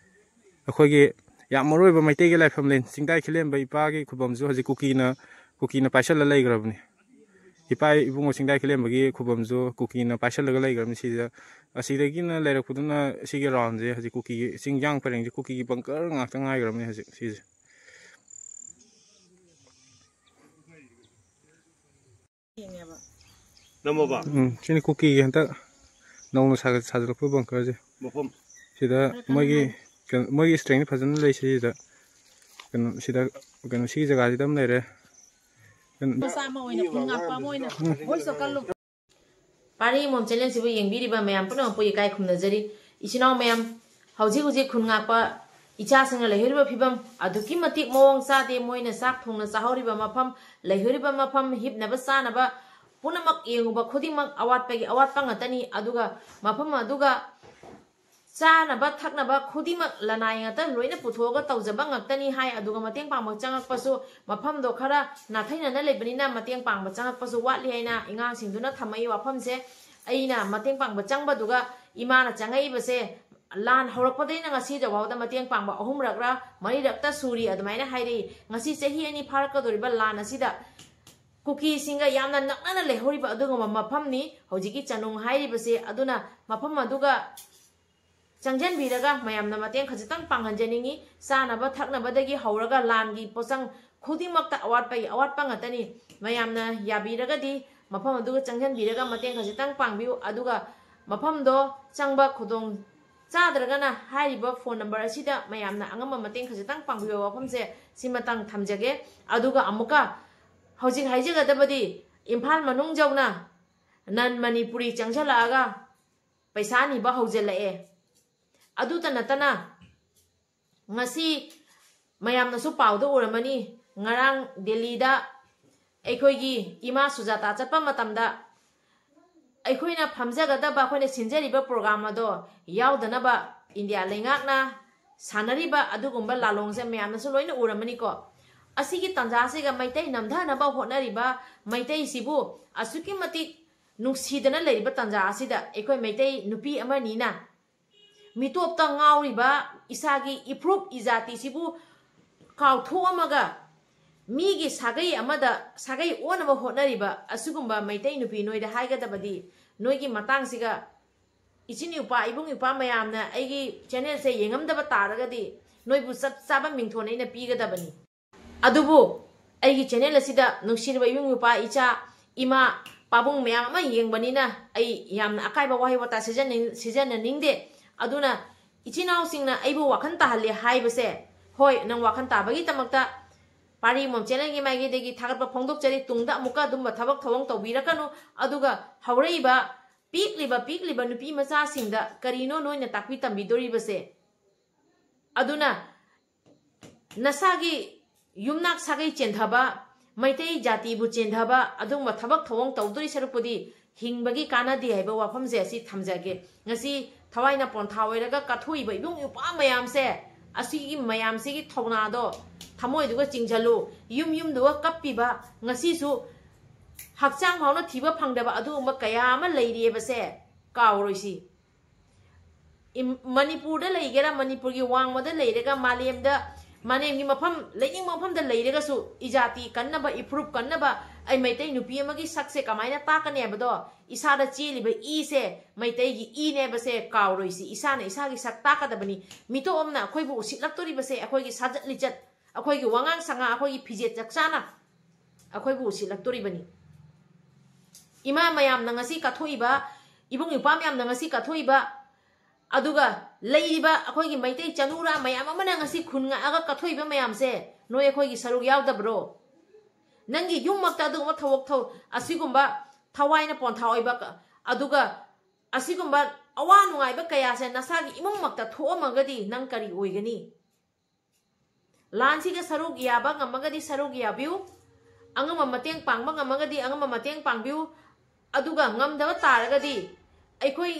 ꯑꯩꯈꯣꯏꯒꯤ ꯌꯥꯝ ꯃꯔꯨ ꯑꯣꯏꯕ ꯃꯩꯇꯩꯒꯤ ꯂꯥꯏꯐꯝꯂꯦꯟ ꯆꯤꯡꯗꯥꯏ ꯈꯤꯂꯦꯝꯕ ꯏꯄꯥꯒꯤ ꯈꯨꯕꯝꯁꯨ ꯍꯧꯖꯤꯛ ꯀꯨꯀꯤꯅ, ꯀꯨꯀꯤꯅ ꯄꯥꯏꯁꯜꯂ ꯂꯩꯈ꯭ꯔꯕꯅꯤ꯫ ꯏꯄꯥ ꯏꯕꯨꯡꯉꯣ ꯆꯤꯡꯗꯥꯏ ꯈꯤꯂꯦꯝꯕꯒꯤ ꯈꯨꯕꯝꯁꯨ ꯀꯨꯀꯤꯅ ꯄꯥꯏꯁꯜꯂꯒ ꯂꯩꯈ꯭ꯔꯕꯅꯤ ꯁꯤꯗ꯫ ꯑꯁꯤꯗꯒꯤꯅ ꯂꯩꯔꯛꯄꯗꯨꯅ ꯁꯤꯒꯤ ꯔꯥꯎꯟꯁꯦ ꯍꯧꯖꯤꯛ ꯀꯨꯀꯤꯒꯤ ꯆꯤꯡꯌꯥꯡ ꯄꯔꯦꯡꯁꯦ ꯀꯨꯀꯤꯒꯤ ꯕꯪꯀꯔ ꯉꯥꯛꯇ ꯉꯥꯏꯈ꯭ꯔꯕꯅꯤ ꯍꯧꯖꯤꯛ ꯁꯤꯁꯦ꯫ ꯅꯝꯃꯕ? ꯎꯝ, ꯁꯤꯅꯤ ꯀꯨꯀꯤꯒꯤ ꯍꯟꯗꯛ ꯅꯧꯅ ꯁꯥꯒꯠ-, ꯁꯥꯖꯠꯂꯛꯄ ꯕꯪꯀꯔꯁꯦ꯫ ꯃꯐꯝ? ꯁꯤꯗ ꯃꯣꯏꯒꯤ ꯀꯩꯅꯣ, ꯃꯣꯏꯒꯤ ꯏꯁꯇ꯭ꯔꯦꯡꯗꯤ ꯐꯖꯅ ꯂꯩ ꯁꯤꯗ꯫ ꯀꯩꯅꯣ, ꯁꯤꯗ, ꯀꯩꯅꯣ, ꯁꯤꯒꯤ ꯖꯒꯥꯁꯤꯗ ꯑꯃ ꯂꯩꯔꯦ꯫ ꯀꯩꯅꯣ, ꯃꯆꯥ ꯑꯃ ꯑꯣꯏꯅ ꯈꯨꯟ ꯉꯥꯛꯄ ꯑꯃ ꯑꯣꯏꯅ ꯎꯝ꯫ ꯄꯥꯔꯤ ꯃꯣꯝ ꯆꯦꯅꯦꯜꯁꯤꯕꯨ ꯌꯦꯡꯕꯤꯔꯤꯕ ꯃꯌꯥꯝ ꯄꯨꯝꯅꯃꯛꯄꯨ ꯏꯀꯥꯏ ꯈꯨꯝꯅꯖꯔꯤ꯫ ꯏꯆꯤꯟ ꯏꯅꯥꯎ ꯃꯌꯥꯝ, ꯍꯧꯖꯤꯛ ꯍꯧꯖꯤꯛ ꯈꯨꯟ ꯉꯥꯛꯄ ꯏꯆꯥꯁꯤꯡꯅ ꯂꯩꯍꯧꯔꯤꯕ ꯐꯤꯕꯝ ꯑꯗꯨꯛꯀꯤ ꯃꯇꯤꯛ ꯃꯑꯣꯡ ꯆꯥꯗꯦ꯫ ꯃꯣꯏꯅ ꯆꯥꯛ ꯊꯣꯡꯅ ꯆꯥꯍꯧꯔꯤꯕ ꯃꯐꯝ, ꯂꯩꯍꯧꯔꯤꯕ ꯃꯐꯝ, ꯍꯤꯞꯅꯕ ꯆꯥꯅꯕ ꯄꯨꯝꯅꯃꯛ ꯌꯦꯡꯉꯨꯕ ꯈꯨꯗꯤꯡꯃꯛ ꯑꯋꯥꯠꯄꯒꯤ ꯑꯋꯥꯠꯄ ꯉꯥꯛꯇꯅꯤ꯫ ꯑꯗꯨꯒ ꯃꯐꯝ ꯑꯗꯨꯒ ꯆꯥꯅꯕ ꯊꯛꯅꯕ ꯈꯨꯗꯤꯡꯃꯛ ꯂꯅꯥꯏ ꯉꯥꯛꯇ ꯂꯣꯏꯅ ꯄꯨꯊꯣꯛꯑꯒ ꯇꯧꯖꯕ ꯉꯥꯛꯇꯅꯤ ꯍꯥꯏ꯫ ꯑꯗꯨꯒ ꯃꯇꯦꯡ ꯄꯥꯡꯕ ꯆꯪꯉꯛꯄꯁꯨ ꯃꯐꯝꯗꯣ ꯈꯔ ꯅꯥꯊꯩꯅꯅ ꯂꯩꯕꯅꯤꯅ ꯃꯇꯦꯡ ꯄꯥꯡꯕ ꯆꯪꯉꯛꯄꯁꯨ ꯋꯥꯠꯂꯤ ꯍꯥꯏꯅ ꯑꯉꯥꯡꯁꯤꯡꯗꯨꯅ ꯊꯝꯃꯛꯏ ꯋꯥꯐꯝꯁꯦ꯫ ꯑꯩꯅ ꯃꯇꯦꯡ ꯄꯥꯡꯕ ꯆꯪꯕꯗꯨꯒ ꯏꯃꯥꯅ ꯆꯪꯉꯛꯏꯕꯁꯦ ꯂꯥꯟ ꯍꯧꯔꯛꯄꯗꯩꯅ ꯉꯁꯤꯗ ꯐꯥꯎꯗ ꯃꯇꯦꯡ ꯄꯥꯡꯕ ꯑꯍꯨꯝꯔꯛꯔ ꯃꯔꯤꯔꯛꯇ ꯁꯨꯔꯤ ꯑꯗꯨꯃꯥꯏꯅ ꯍꯥꯏꯔꯛꯏ꯫ ꯉꯁꯤ ꯆꯍꯤ ꯑꯅꯤ ꯐꯥꯔꯛꯀꯗꯧꯔꯤꯕ ꯂꯥꯟ ꯑꯁꯤꯗ ꯀꯨꯀꯤꯁꯤꯡꯒ ꯌꯥꯝꯅ ꯅꯛꯅꯅ ꯂꯩꯍꯧꯔꯤꯕ ꯑꯗꯨꯒꯨꯝꯕ ꯃꯐꯝꯅꯤ ꯍꯧꯖꯤꯛꯀꯤ ꯆꯅꯨꯡ ꯍꯥꯏꯔꯤꯕꯁꯦ꯫ ꯑꯗꯨꯅ ꯃꯐꯝ ꯑꯗꯨꯒ ꯆꯪꯁꯤꯟꯕꯤꯔꯒ ꯃꯌꯥꯝꯅ ꯃꯇꯦꯡ ꯈꯖꯤꯛꯇꯪ ꯄꯥꯡꯍꯟꯖꯅꯤꯡꯉꯤ꯫ ꯆꯥꯅꯕ ꯊꯛꯅꯕꯗꯒꯤ ꯍꯧꯔꯒ ꯂꯥꯟꯒꯤ ꯄꯣꯠꯆꯪ ꯈꯨꯗꯤꯡꯃꯛꯇ ꯑꯋꯥꯠꯄꯒꯤ ꯑꯋꯥꯠꯄ ꯉꯥꯛꯇꯅꯤ꯫ ꯃꯌꯥꯝꯅ ꯌꯥꯕꯤꯔꯒꯗꯤ ꯃꯐꯝ ꯑꯗꯨꯒ ꯆꯪꯁꯤꯟꯕꯤꯔꯒ ꯃꯇꯦꯡ ꯈꯖꯤꯛꯇꯪ ꯄꯥꯡꯕꯤꯌꯨ꯫ ꯑꯗꯨꯒ ꯃꯐꯝꯗꯣ ꯆꯪꯕ ꯈꯨꯗꯣꯡ ꯆꯥꯗ꯭ꯔꯒꯅ ꯍꯥꯏꯔꯤꯕ ꯐꯣꯟ ꯅꯝꯕꯔ ꯑꯁꯤꯗ ꯃꯌꯥꯝꯅ ꯑꯉꯝꯕ ꯃꯇꯦꯡ ꯈꯖꯤꯛꯇꯪ ꯄꯥꯡꯕꯤꯌꯨ ꯋꯥꯐꯝꯁꯦ ꯁꯤꯃꯇꯪ ꯊꯝꯖꯒꯦ꯫ ꯑꯗꯨꯒ ꯑꯃꯨꯛꯀ ꯍꯧꯖꯤꯛ ꯍꯥꯏꯖꯒꯗꯕꯗꯤ ꯏꯝꯐꯥꯜ ꯃꯅꯨꯡ ꯌꯧꯅ ꯅꯟ ꯃꯅꯤꯄꯨꯔꯤ ꯆꯪꯁꯤꯜꯂꯛꯑꯒ ꯄꯩꯁꯥ ꯅꯤꯕ ꯍꯧꯖꯤꯜꯂꯛꯑꯦ꯫ ꯑꯗꯨꯇ ꯅꯠꯇꯅ ꯉꯁꯤ ꯃꯌꯥꯝꯅꯁꯨ ꯄꯥꯎꯗ ꯎꯔꯝꯃꯅꯤ, ꯉꯔꯥꯡ ꯗꯦꯜꯂꯤꯗ ꯑꯩꯈꯣꯏꯒꯤ ꯏꯃꯥ ꯁꯨꯖꯥꯇꯥ ꯆꯠꯄ ꯃꯇꯝꯗ ꯑꯩꯈꯣꯏꯅ ꯐꯝꯖꯒꯗꯕ, ꯑꯩꯈꯣꯏꯅ ꯁꯤꯟꯖꯔꯤꯕ ꯄ꯭ꯔꯣꯒ꯭ꯔꯥꯝ ꯑꯗꯣ ꯌꯥꯎꯗꯅꯕ ꯏꯟꯗꯤꯌꯥ ꯂꯩꯉꯥꯛꯅ ꯁꯥꯟꯅꯔꯤꯕ ꯑꯗꯨꯒꯨꯝꯕ ꯂꯥꯂꯣꯡꯁꯦ ꯃꯌꯥꯝꯅꯁꯨ ꯂꯣꯏꯅ ꯎꯔꯝꯃꯅꯤꯀꯣ꯫ ꯑꯁꯤꯒꯤ ꯇꯥꯟꯖꯥꯁꯤꯒ ꯃꯩꯇꯩ ꯅꯝꯊꯅꯕ ꯍꯣꯠꯅꯔꯤꯕ ꯃꯩꯇꯩꯁꯤꯕꯨ ꯑꯁꯨꯛꯀꯤ ꯃꯇꯤꯛ ꯅꯨꯡꯁꯤꯗꯅ ꯂꯩꯔꯤꯕ ꯇꯥꯟꯖꯥ ꯑꯁꯤꯗ ꯑꯩꯈꯣꯏ ꯃꯩꯇꯩ ꯅꯨꯄꯤ ꯑꯃꯅꯤꯅ ꯃꯤꯇꯣꯞꯇ ꯉꯥꯎꯔꯤꯕ ꯏꯁꯥꯒꯤ ꯏꯐ꯭ꯔꯨꯞ ꯏꯖꯥꯇꯤꯁꯤꯕꯨ ꯀꯥꯎꯊꯣꯛꯑꯝꯃꯒ ꯃꯤꯒꯤ ꯁꯥꯒꯩ ꯑꯃꯗ ꯁꯥꯒꯩ ꯑꯣꯟꯅꯕ ꯍꯣꯠꯅꯔꯤꯕ ꯑꯁꯤꯒꯨꯝꯕ ꯃꯩꯇꯩ ꯅꯨꯄꯤ ꯅꯣꯏꯗ ꯍꯥꯏꯒꯗꯕꯗꯤ, ꯅꯣꯏꯒꯤ ꯃꯇꯥꯡꯁꯤꯒ ꯏꯆꯤꯟ ꯏꯎꯄꯥ, ꯏꯕꯨꯡ ꯏꯄ꯭ꯋꯥ ꯃꯌꯥꯝꯅ ꯑꯩꯒꯤ ꯆꯦꯅꯦꯜꯁꯦ ꯌꯦꯡꯉꯝꯗꯕ ꯇꯥꯔꯒꯗꯤ ꯅꯣꯏꯕꯨ ꯆꯞ ꯆꯥꯕ ꯃꯤꯡꯊꯣꯟ ꯑꯩꯅ ꯄꯤꯒꯗꯕꯅꯤ꯫ ꯑꯗꯨꯕꯨ ꯑꯩꯒꯤ ꯆꯦꯅꯦꯜ ꯑꯁꯤꯗ ꯅꯨꯡꯁꯤꯔꯕ ꯏꯕꯨꯡ ꯏꯄ꯭ꯋꯥ, ꯏꯆꯥ, ꯏꯃꯥ, ꯄꯥꯕꯨꯡ ꯃꯌꯥꯝ ꯑꯃ ꯌꯦꯡꯕꯅꯤꯅ ꯑꯩ ꯌꯥꯝꯅ ꯑꯀꯥꯏꯕ ꯋꯥꯍꯩ ꯋꯥꯇꯥ ꯁꯤꯖꯟꯅꯅꯤꯡ-, ꯁꯤꯖꯟꯅꯅꯤꯡꯗꯦ꯫ ꯑꯗꯨꯅ ꯏꯆꯤꯟ ꯏꯅꯥꯎꯁꯤꯡꯅ ꯑꯩꯕꯨ ꯋꯥꯈꯜ ꯇꯥꯍꯜꯂꯦ ꯍꯥꯏꯕꯁꯦ, ꯍꯣꯏ, ꯅꯪ ꯋꯥꯈꯜ ꯇꯥꯕꯒꯤꯗꯃꯛꯇ ꯄꯥꯔꯤ ꯃꯣꯝ ꯆꯦꯅꯦꯜꯒꯤ ꯃꯥꯏꯀꯩꯗꯒꯤ ꯊꯥꯒꯠꯄ ꯐꯣꯡꯗꯣꯛꯆꯔꯤ꯫ ꯇꯨꯡꯗ ꯑꯃꯨꯛꯀ ꯑꯗꯨꯝꯕ ꯊꯕꯛ ꯊꯧꯑꯣꯡ ꯇꯧꯕꯤꯔꯛꯀꯅꯨ꯫ ꯑꯗꯨꯒ ꯍꯧꯔꯛꯏꯕ ꯄꯤꯛꯂꯤꯕ, ꯄꯤꯛꯂꯤꯕ ꯅꯨꯄꯤ ꯃꯆꯥꯁꯤꯡꯗ ꯀꯔꯤꯅꯣ ꯅꯣꯏꯅ ꯇꯥꯛꯄꯤ ꯇꯝꯕꯤꯗꯣꯔꯤꯕꯁꯦ? ꯑꯗꯨꯅ ꯅꯁꯥꯒꯤ ꯌꯨꯝꯅꯥꯛ ꯁꯥꯒꯩ ꯆꯦꯟꯊꯕ, ꯃꯩꯇꯩ ꯖꯥꯇꯤꯕꯨ ꯆꯦꯟꯊꯕ, ꯑꯗꯨꯒꯨꯝꯕ ꯊꯕꯛ ꯊꯧꯑꯣꯡ ꯇꯧꯗꯣꯏ ꯁꯔꯨꯛꯄꯨꯗꯤ ꯍꯤꯡꯕꯒꯤ ꯀꯥꯟꯅꯗꯦ ꯍꯥꯏꯕ ꯋꯥꯐꯝꯁꯦ ꯑꯁꯤ ꯊꯝꯖꯒꯦ꯫ ꯉꯁꯤ ꯊꯋꯥꯏꯅ ꯄꯣꯟꯊꯥ ꯑꯣꯏꯔꯒ ꯀꯠꯊꯣꯛꯏꯕ ꯏꯕꯨꯡ ꯏꯄ꯭ꯋꯥ ꯃꯌꯥꯝꯁꯦ, ꯑꯁꯤꯒꯤ ꯃꯌꯥꯝꯁꯤꯒꯤ ꯊꯧꯅꯥꯗꯣ ꯊꯃꯣꯏꯗꯨꯒ ꯆꯤꯡꯁꯤꯜꯂꯨ꯫ ꯌꯨꯝ ꯌꯨꯝꯗꯨꯒ ꯀꯞꯄꯤꯕ ꯉꯁꯤꯁꯨ ꯍꯛꯆꯥꯡ ꯐꯥꯎꯅ ꯊꯤꯕ ꯐꯪꯗꯕ ꯑꯗꯨꯒꯨꯝꯕ ꯀꯌꯥ ꯑꯃ ꯂꯩꯔꯤꯑꯕꯁꯦ ꯀꯥꯎꯔꯣꯏꯁꯤ꯫ ꯏꯝ-, ꯃꯅꯤꯄꯨꯔꯗ ꯂꯩꯒꯦꯔꯥ, ꯃꯅꯤꯄꯨꯔꯒꯤ ꯋꯥꯡꯃꯗ ꯂꯩꯔꯒ, ꯃꯥꯂꯦꯝꯗ, ꯃꯥꯂꯦꯝꯒꯤ ꯃꯐꯝ, ꯂꯩꯅꯤꯡꯕ ꯃꯐꯝꯗ ꯂꯩꯔꯒꯁꯨ, ꯏꯖꯥꯇꯤ ꯀꯟꯅꯕ, ꯏꯐꯨꯔꯨꯞ ꯀꯟꯅꯕ, ꯑꯩ ꯃꯩꯇꯩ ꯅꯨꯄꯤ ꯑꯃꯒꯤ ꯁꯛꯁꯦ ꯀꯃꯥꯏꯅ ꯇꯥꯛꯀꯅꯤ ꯍꯥꯏꯕꯗꯣ, ꯏꯁꯥꯗ ꯆꯦꯜꯂꯤꯕ ꯏꯁꯦ ꯃꯩꯇꯩꯒꯤ ꯏꯅꯦꯕꯁꯦ ꯀꯥꯎꯔꯣꯏꯁꯤ꯫ ꯏꯁꯥꯅ ꯏꯁꯥꯒꯤ ꯁꯛ ꯇꯥꯛꯀꯗꯕꯅꯤ꯫ ꯃꯤꯇꯣꯞ ꯑꯃꯅ ꯑꯩꯈꯣꯏꯕꯨ ꯎꯁꯤꯠꯂꯛꯇꯣꯔꯤꯕꯁꯦ ꯑꯩꯈꯣꯏꯒꯤ ꯁꯥꯖꯠ ꯂꯤꯆꯠ, ꯑꯩꯈꯣꯏꯒꯤ ꯋꯥꯉꯥꯡ ꯁꯉꯥꯡ, ꯑꯩꯈꯣꯏꯒꯤ ꯐꯤꯖꯦꯠ ꯆꯛꯆꯥꯅ ꯑꯩꯈꯣꯏꯕꯨ ꯎꯁꯤꯠꯂꯛꯇꯣꯔꯤꯕꯅꯤ꯫ ꯏꯃꯥ ꯃꯌꯥꯝꯅ ꯉꯁꯤ ꯀꯠꯊꯣꯛꯏꯕ, ꯏꯕꯨꯡ ꯏꯄ꯭ꯋꯥ ꯃꯌꯥꯝꯅ ꯉꯁꯤ ꯀꯠꯊꯣꯛꯏꯕ, ꯑꯗꯨꯒ ꯂꯩꯔꯤꯕ ꯑꯩꯈꯣꯏꯒꯤ ꯃꯩꯇꯩ ꯆꯅꯨꯔꯥ ꯃꯌꯥꯝ ꯑꯃꯅ ꯉꯁꯤ ꯈꯨꯟ ꯉꯥꯛꯑꯒ ꯀꯠꯊꯣꯛꯏꯕ ꯃꯌꯥꯝꯁꯦ ꯅꯣꯏ ꯑꯩꯈꯣꯏꯒꯤ ꯁꯔꯨꯛ ꯌꯥꯎꯗꯕ꯭ꯔꯣ? ꯅꯪꯒꯤ ꯌꯨꯝꯃꯛꯇ ꯑꯗꯨꯒꯨꯝꯕ ꯊꯕꯛ ꯊꯧ-, ꯑꯁꯤꯒꯨꯝꯕ ꯊꯋꯥꯏꯅ ꯄꯣꯟꯊꯥ ꯑꯣꯏꯕ ꯀ-, ꯑꯗꯨꯒ ꯑꯁꯤꯒꯨꯝꯕ ꯑꯋꯥ ꯅꯨꯡꯉꯥꯏꯕ ꯀꯌꯥꯁꯦ ꯅꯁꯥꯒꯤ ꯏꯃꯨꯡꯃꯛꯇ ꯊꯣꯛꯑꯝꯃꯒꯗꯤ ꯅꯪ ꯀꯔꯤ ꯑꯣꯏꯒꯅꯤ? ꯂꯥꯟꯁꯤꯒ ꯁꯔꯨꯛ ꯌꯥꯕ ꯉꯝꯃꯒꯗꯤ ꯁꯔꯨꯛ ꯌꯥꯕꯤꯌꯨ꯫ ꯑꯉꯝꯕ ꯃꯇꯦꯡ ꯄꯥꯡꯕ ꯉꯝꯃꯒꯗꯤ ꯑꯉꯝꯕ ꯃꯇꯦꯡ ꯄꯥꯡꯕꯤꯌꯨ꯫ ꯑꯗꯨꯒ ꯉꯝꯗꯕ ꯇꯥꯔꯒꯗꯤ ꯑꯩꯈꯣꯏ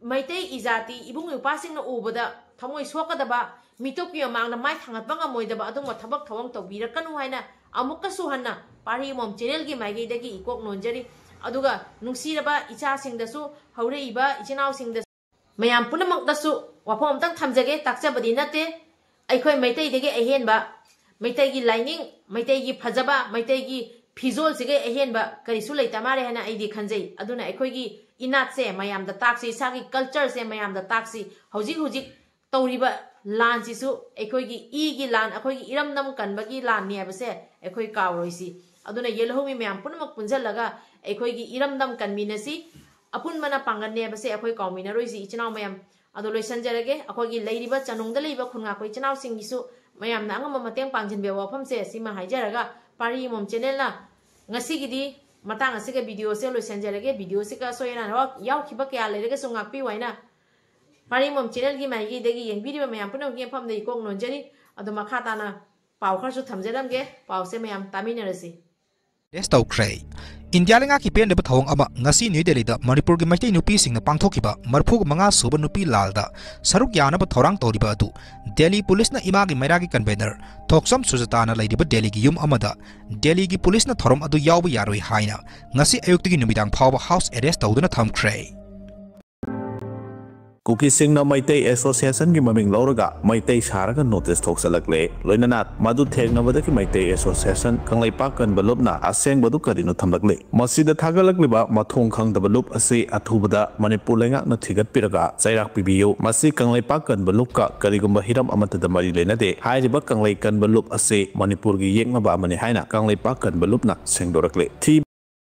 ꯃꯩꯇꯩ ꯏꯖꯥꯇꯤ ꯏꯕꯨꯡ ꯏꯄ꯭ꯋꯥꯁꯤꯡꯅ ꯎꯕꯗ ꯊꯃꯣꯏ ꯁꯣꯛꯀꯗꯕ, ꯃꯤꯇꯣꯞꯀꯤ ꯃꯃꯥꯡꯗ ꯃꯥꯏ ꯊꯥꯡꯒꯠꯄ ꯉꯝꯃꯣꯏꯗꯕ ꯑꯗꯨꯒꯨꯝꯕ ꯊꯕꯛ ꯊꯧꯔꯝ ꯇꯧꯕꯤꯔꯛꯀꯅꯨ ꯍꯥꯏꯅ ꯑꯃꯨꯛꯀꯁꯨ ꯍꯟꯅ ꯄꯥꯔꯤ ꯑꯃꯣꯝ ꯆꯦꯅꯦꯜꯒꯤ ꯃꯥꯏꯀꯩꯗꯒꯤ ꯏꯀꯣꯛ ꯅꯣꯟꯖꯔꯤ꯫ ꯑꯗꯨꯒ ꯅꯨꯡꯁꯤꯔꯕ ꯏꯆꯥꯁꯤꯡꯗꯁꯨ, ꯍꯧꯔꯛꯏꯕ ꯏꯆꯤꯟ ꯏꯅꯥꯎꯁꯤꯡꯗꯁꯨ, ꯃꯌꯥꯝ ꯄꯨꯝꯅꯃꯛꯇꯁꯨ ꯋꯥꯐꯝ ꯑꯝꯇꯪ ꯊꯝꯖꯒꯦ, ꯇꯥꯛꯆꯕꯗꯤ ꯅꯠꯇꯦ꯫ ꯑꯩꯈꯣꯏ ꯃꯩꯇꯩꯗꯒꯤ ꯑꯍꯦꯟꯕ, ꯃꯩꯇꯩꯒꯤ ꯂꯥꯏꯅꯤꯡ, ꯃꯩꯇꯩꯒꯤ ꯐꯖꯕ, ꯃꯩꯇꯩꯒꯤ ꯐꯤꯖꯣꯜꯁꯤꯒꯤ ꯑꯍꯦꯟꯕ ꯀꯔꯤꯁꯨ ꯂꯩꯇ ꯃꯥꯜꯂꯦ ꯍꯥꯏꯅ ꯑꯩꯗꯤ ꯈꯟꯖꯩ꯫ ꯑꯗꯨꯅ ꯑꯩꯈꯣꯏꯒꯤ ꯏꯅꯥꯠꯁꯦ ꯃꯌꯥꯝꯗ ꯇꯥꯛꯁꯤ, ꯏꯁꯥꯒꯤ ꯀꯜꯆꯔꯁꯦ ꯃꯌꯥꯝꯗ ꯇꯥꯛꯁꯤ꯫ ꯍꯧꯖꯤꯛ ꯍꯧꯖꯤꯛ ꯇꯧꯔꯤꯕ ꯂꯥꯟꯁꯤꯁꯨ ꯑꯩꯈꯣꯏꯒꯤ ꯏꯒꯤ ꯂꯥꯟ, ꯑꯩꯈꯣꯏꯒꯤ ꯏꯔꯝꯗꯝ ꯀꯟꯕꯒꯤ ꯂꯥꯟꯅꯤ ꯍꯥꯏꯕꯁꯦ ꯑꯩꯈꯣꯏ ꯀꯥꯎꯔꯣꯏꯁꯤ꯫ ꯑꯗꯨꯅ ꯌꯦꯜꯍꯧꯃꯤ ꯃꯌꯥꯝ ꯄꯨꯝꯅꯃꯛ ꯄꯨꯟꯁꯤꯜꯂꯒ ꯑꯩꯈꯣꯏꯒꯤ ꯏꯔꯝꯗꯝ ꯀꯟꯃꯤꯟꯅꯁꯤ, ꯑꯄꯨꯟꯕꯅ ꯄꯥꯡꯒꯜꯅꯤ ꯍꯥꯏꯕꯁꯦ ꯑꯩꯈꯣꯏ ꯀꯥꯎꯃꯤꯟꯅꯔꯣꯏꯁꯤ ꯏꯆꯤꯟ ꯏꯅꯥꯎ ꯃꯌꯥꯝ꯫ ꯑꯗꯣ ꯂꯣꯏꯁꯤꯟꯖꯔꯒꯦ꯫ ꯑꯩꯈꯣꯏꯒꯤ ꯂꯩꯔꯤꯕ ꯆꯅꯨꯡꯗ ꯂꯩꯕ ꯈꯨꯟꯉꯥꯛꯄ ꯏꯆꯤꯟ ꯏꯅꯥꯎꯁꯤꯡꯒꯤꯁꯨ ꯃꯌꯥꯝꯅ ꯑꯉꯝꯕ ꯃꯇꯦꯡ ꯄꯥꯡꯁꯤꯟꯕꯤꯌꯨ ꯋꯥꯐꯝꯁꯦ ꯁꯤꯃ ꯍꯥꯏꯖꯔꯒ, ꯄꯥꯔꯤ ꯑꯃꯃꯝ ꯆꯦꯅꯦꯜꯅ ꯉꯁꯤꯒꯤꯗꯤ ꯃꯇꯥꯡ ꯑꯁꯤꯒ ꯚꯤꯗꯤꯑꯣꯁꯦ ꯂꯣꯏꯁꯤꯟꯖꯔꯒꯦ꯫ ꯚꯤꯗꯤꯑꯣꯁꯤꯒ ꯑꯁꯣꯏ ꯑꯔꯥꯟ ꯌꯥꯎ-, ꯌꯥꯎꯈꯤꯕ ꯀꯌꯥ ꯂꯩꯔꯒꯁꯨ ꯉꯥꯛꯄꯤꯌꯨ ꯍꯥꯏꯅ ꯄꯥꯔꯤ ꯑꯃꯃꯝ ꯆꯦꯅꯦꯜꯒꯤ ꯃꯥꯏꯀꯩꯗꯒꯤ ꯌꯦꯡꯕꯤꯔꯤꯕ ꯃꯌꯥꯝ ꯄꯨꯝꯅꯃꯛꯀꯤ ꯃꯐꯝꯗ ꯏꯀꯣꯛ ꯅꯣꯟꯖꯔꯤ꯫ ꯑꯗꯣ ꯃꯈꯥ ꯇꯥꯅ ꯄꯥꯎ ꯈꯔꯁꯨ ꯊꯝꯖꯔꯝꯒꯦ꯫ ꯄꯥꯎꯁꯦ ꯃꯌꯥꯝ ꯇꯥꯃꯤꯟꯅꯔꯁꯤ꯫ ꯑꯦꯔꯦꯁ ꯇꯧꯈ꯭ꯔꯦ꯫ ꯏꯟꯗꯤꯌꯥ ꯂꯩꯉꯥꯛꯀꯤ ꯄꯦꯟꯗꯕ ꯊꯧꯑꯣꯡ ꯑꯃ ꯉꯁꯤ ꯅ꯭ꯌꯨ ꯗꯦꯜꯂꯤꯗ ꯃꯅꯤꯄꯨꯔꯒꯤ ꯃꯩꯇꯩ ꯅꯨꯄꯤꯁꯤꯡꯅ ꯄꯥꯡꯊꯣꯛꯈꯤꯕ ꯃꯔꯤꯐꯨ ꯃꯉꯥ ꯁꯨꯕ ꯅꯨꯄꯤ ꯂꯥꯜꯗ ꯁꯔꯨꯛ ꯌꯥꯅꯕ ꯊꯧꯔꯥꯡ ꯇꯧꯔꯤꯕ ꯑꯗꯨ ꯗꯦꯜꯂꯤ ꯄꯨꯂꯤꯁꯅ ꯏꯃꯥꯒꯤ ꯃꯩꯔꯥꯒꯤ ꯀꯟꯚꯦꯅꯔ ꯊꯣꯛꯆꯝ ꯁꯨꯖꯇꯥꯅ ꯂꯩꯔꯤꯕ ꯗꯦꯜꯂꯤꯒꯤ ꯌꯨꯝ ꯑꯃꯗ ꯗꯦꯜꯂꯤꯒꯤ ꯄꯨꯂꯤꯁꯅ ꯊꯧꯔꯝ ꯑꯗꯨ ꯌꯥꯎꯕ ꯌꯥꯔꯣꯏ ꯍꯥꯏꯅ ꯉꯁꯤ ꯑꯌꯨꯛꯇꯒꯤ ꯅꯨꯃꯤꯗꯥꯡ ꯐꯥꯎꯕ ꯍꯥꯎꯁ ꯑꯦꯔꯦꯁ ꯇꯧꯗꯨꯅ ꯊꯝꯈ꯭ꯔꯦ꯫ ꯀꯨꯀꯤꯁꯤꯡꯅ ꯃꯩꯇꯩ ꯑꯦꯁꯣꯁꯤꯌꯦꯁꯟꯒꯤ ꯃꯃꯤꯡ ꯂꯧꯔꯒ ꯃꯩꯇꯩ ꯁꯥꯔꯒ ꯅꯣꯇꯤꯁ ꯊꯣꯛꯆꯜꯂꯛꯂꯦ꯫ ꯂꯣꯏꯅꯅ ꯃꯗꯨ ꯊꯦꯡꯅꯕꯗꯒꯤ ꯃꯩꯇꯩ ꯑꯦꯁꯣꯁꯤꯌꯦꯁꯟ ꯀꯪꯂꯩꯄꯥꯛ ꯀꯟꯕ ꯂꯨꯞꯅ ꯑꯁꯦꯡꯕꯗꯨ ꯀꯔꯤꯅꯣ ꯊꯝꯂꯛꯂꯦ꯫ ꯃꯁꯤꯗ ꯊꯥꯒꯠꯂꯛꯂꯤꯕ ꯃꯊꯣꯡ ꯈꯪꯗꯕ ꯂꯨꯞ ꯑꯁꯤ ꯑꯊꯨꯕꯗ ꯃꯅꯤꯄꯨꯔ ꯂꯩꯉꯥꯛꯅ ꯊꯤꯒꯠꯄꯤꯔꯒ ꯆꯩꯔꯥꯛ ꯄꯤꯕꯤꯌꯨ꯫ ꯃꯁꯤ ꯀꯪꯂꯩꯄꯥꯛ ꯀꯟꯕ ꯂꯨꯞꯀ ꯀꯔꯤꯒꯨꯝꯕ ꯍꯤꯔꯝ ꯑꯃꯠꯇꯗ ꯃꯔꯤ ꯂꯩꯅꯗꯦ꯫ ꯍꯥꯏꯔꯤꯕ ꯀꯪꯂꯩ ꯀꯟꯕ ꯂꯨꯞ ꯑꯁꯤ ꯃꯅꯤꯄꯨꯔꯒꯤ ꯌꯦꯛꯅꯕ ꯑꯃꯅꯤ ꯍꯥꯏꯅ ꯀꯪꯂꯩꯄꯥꯛ ꯀꯟꯕ ꯂꯨꯞꯅ ꯁꯦꯡꯗꯣꯔꯛꯂꯦ꯫ ꯊꯤ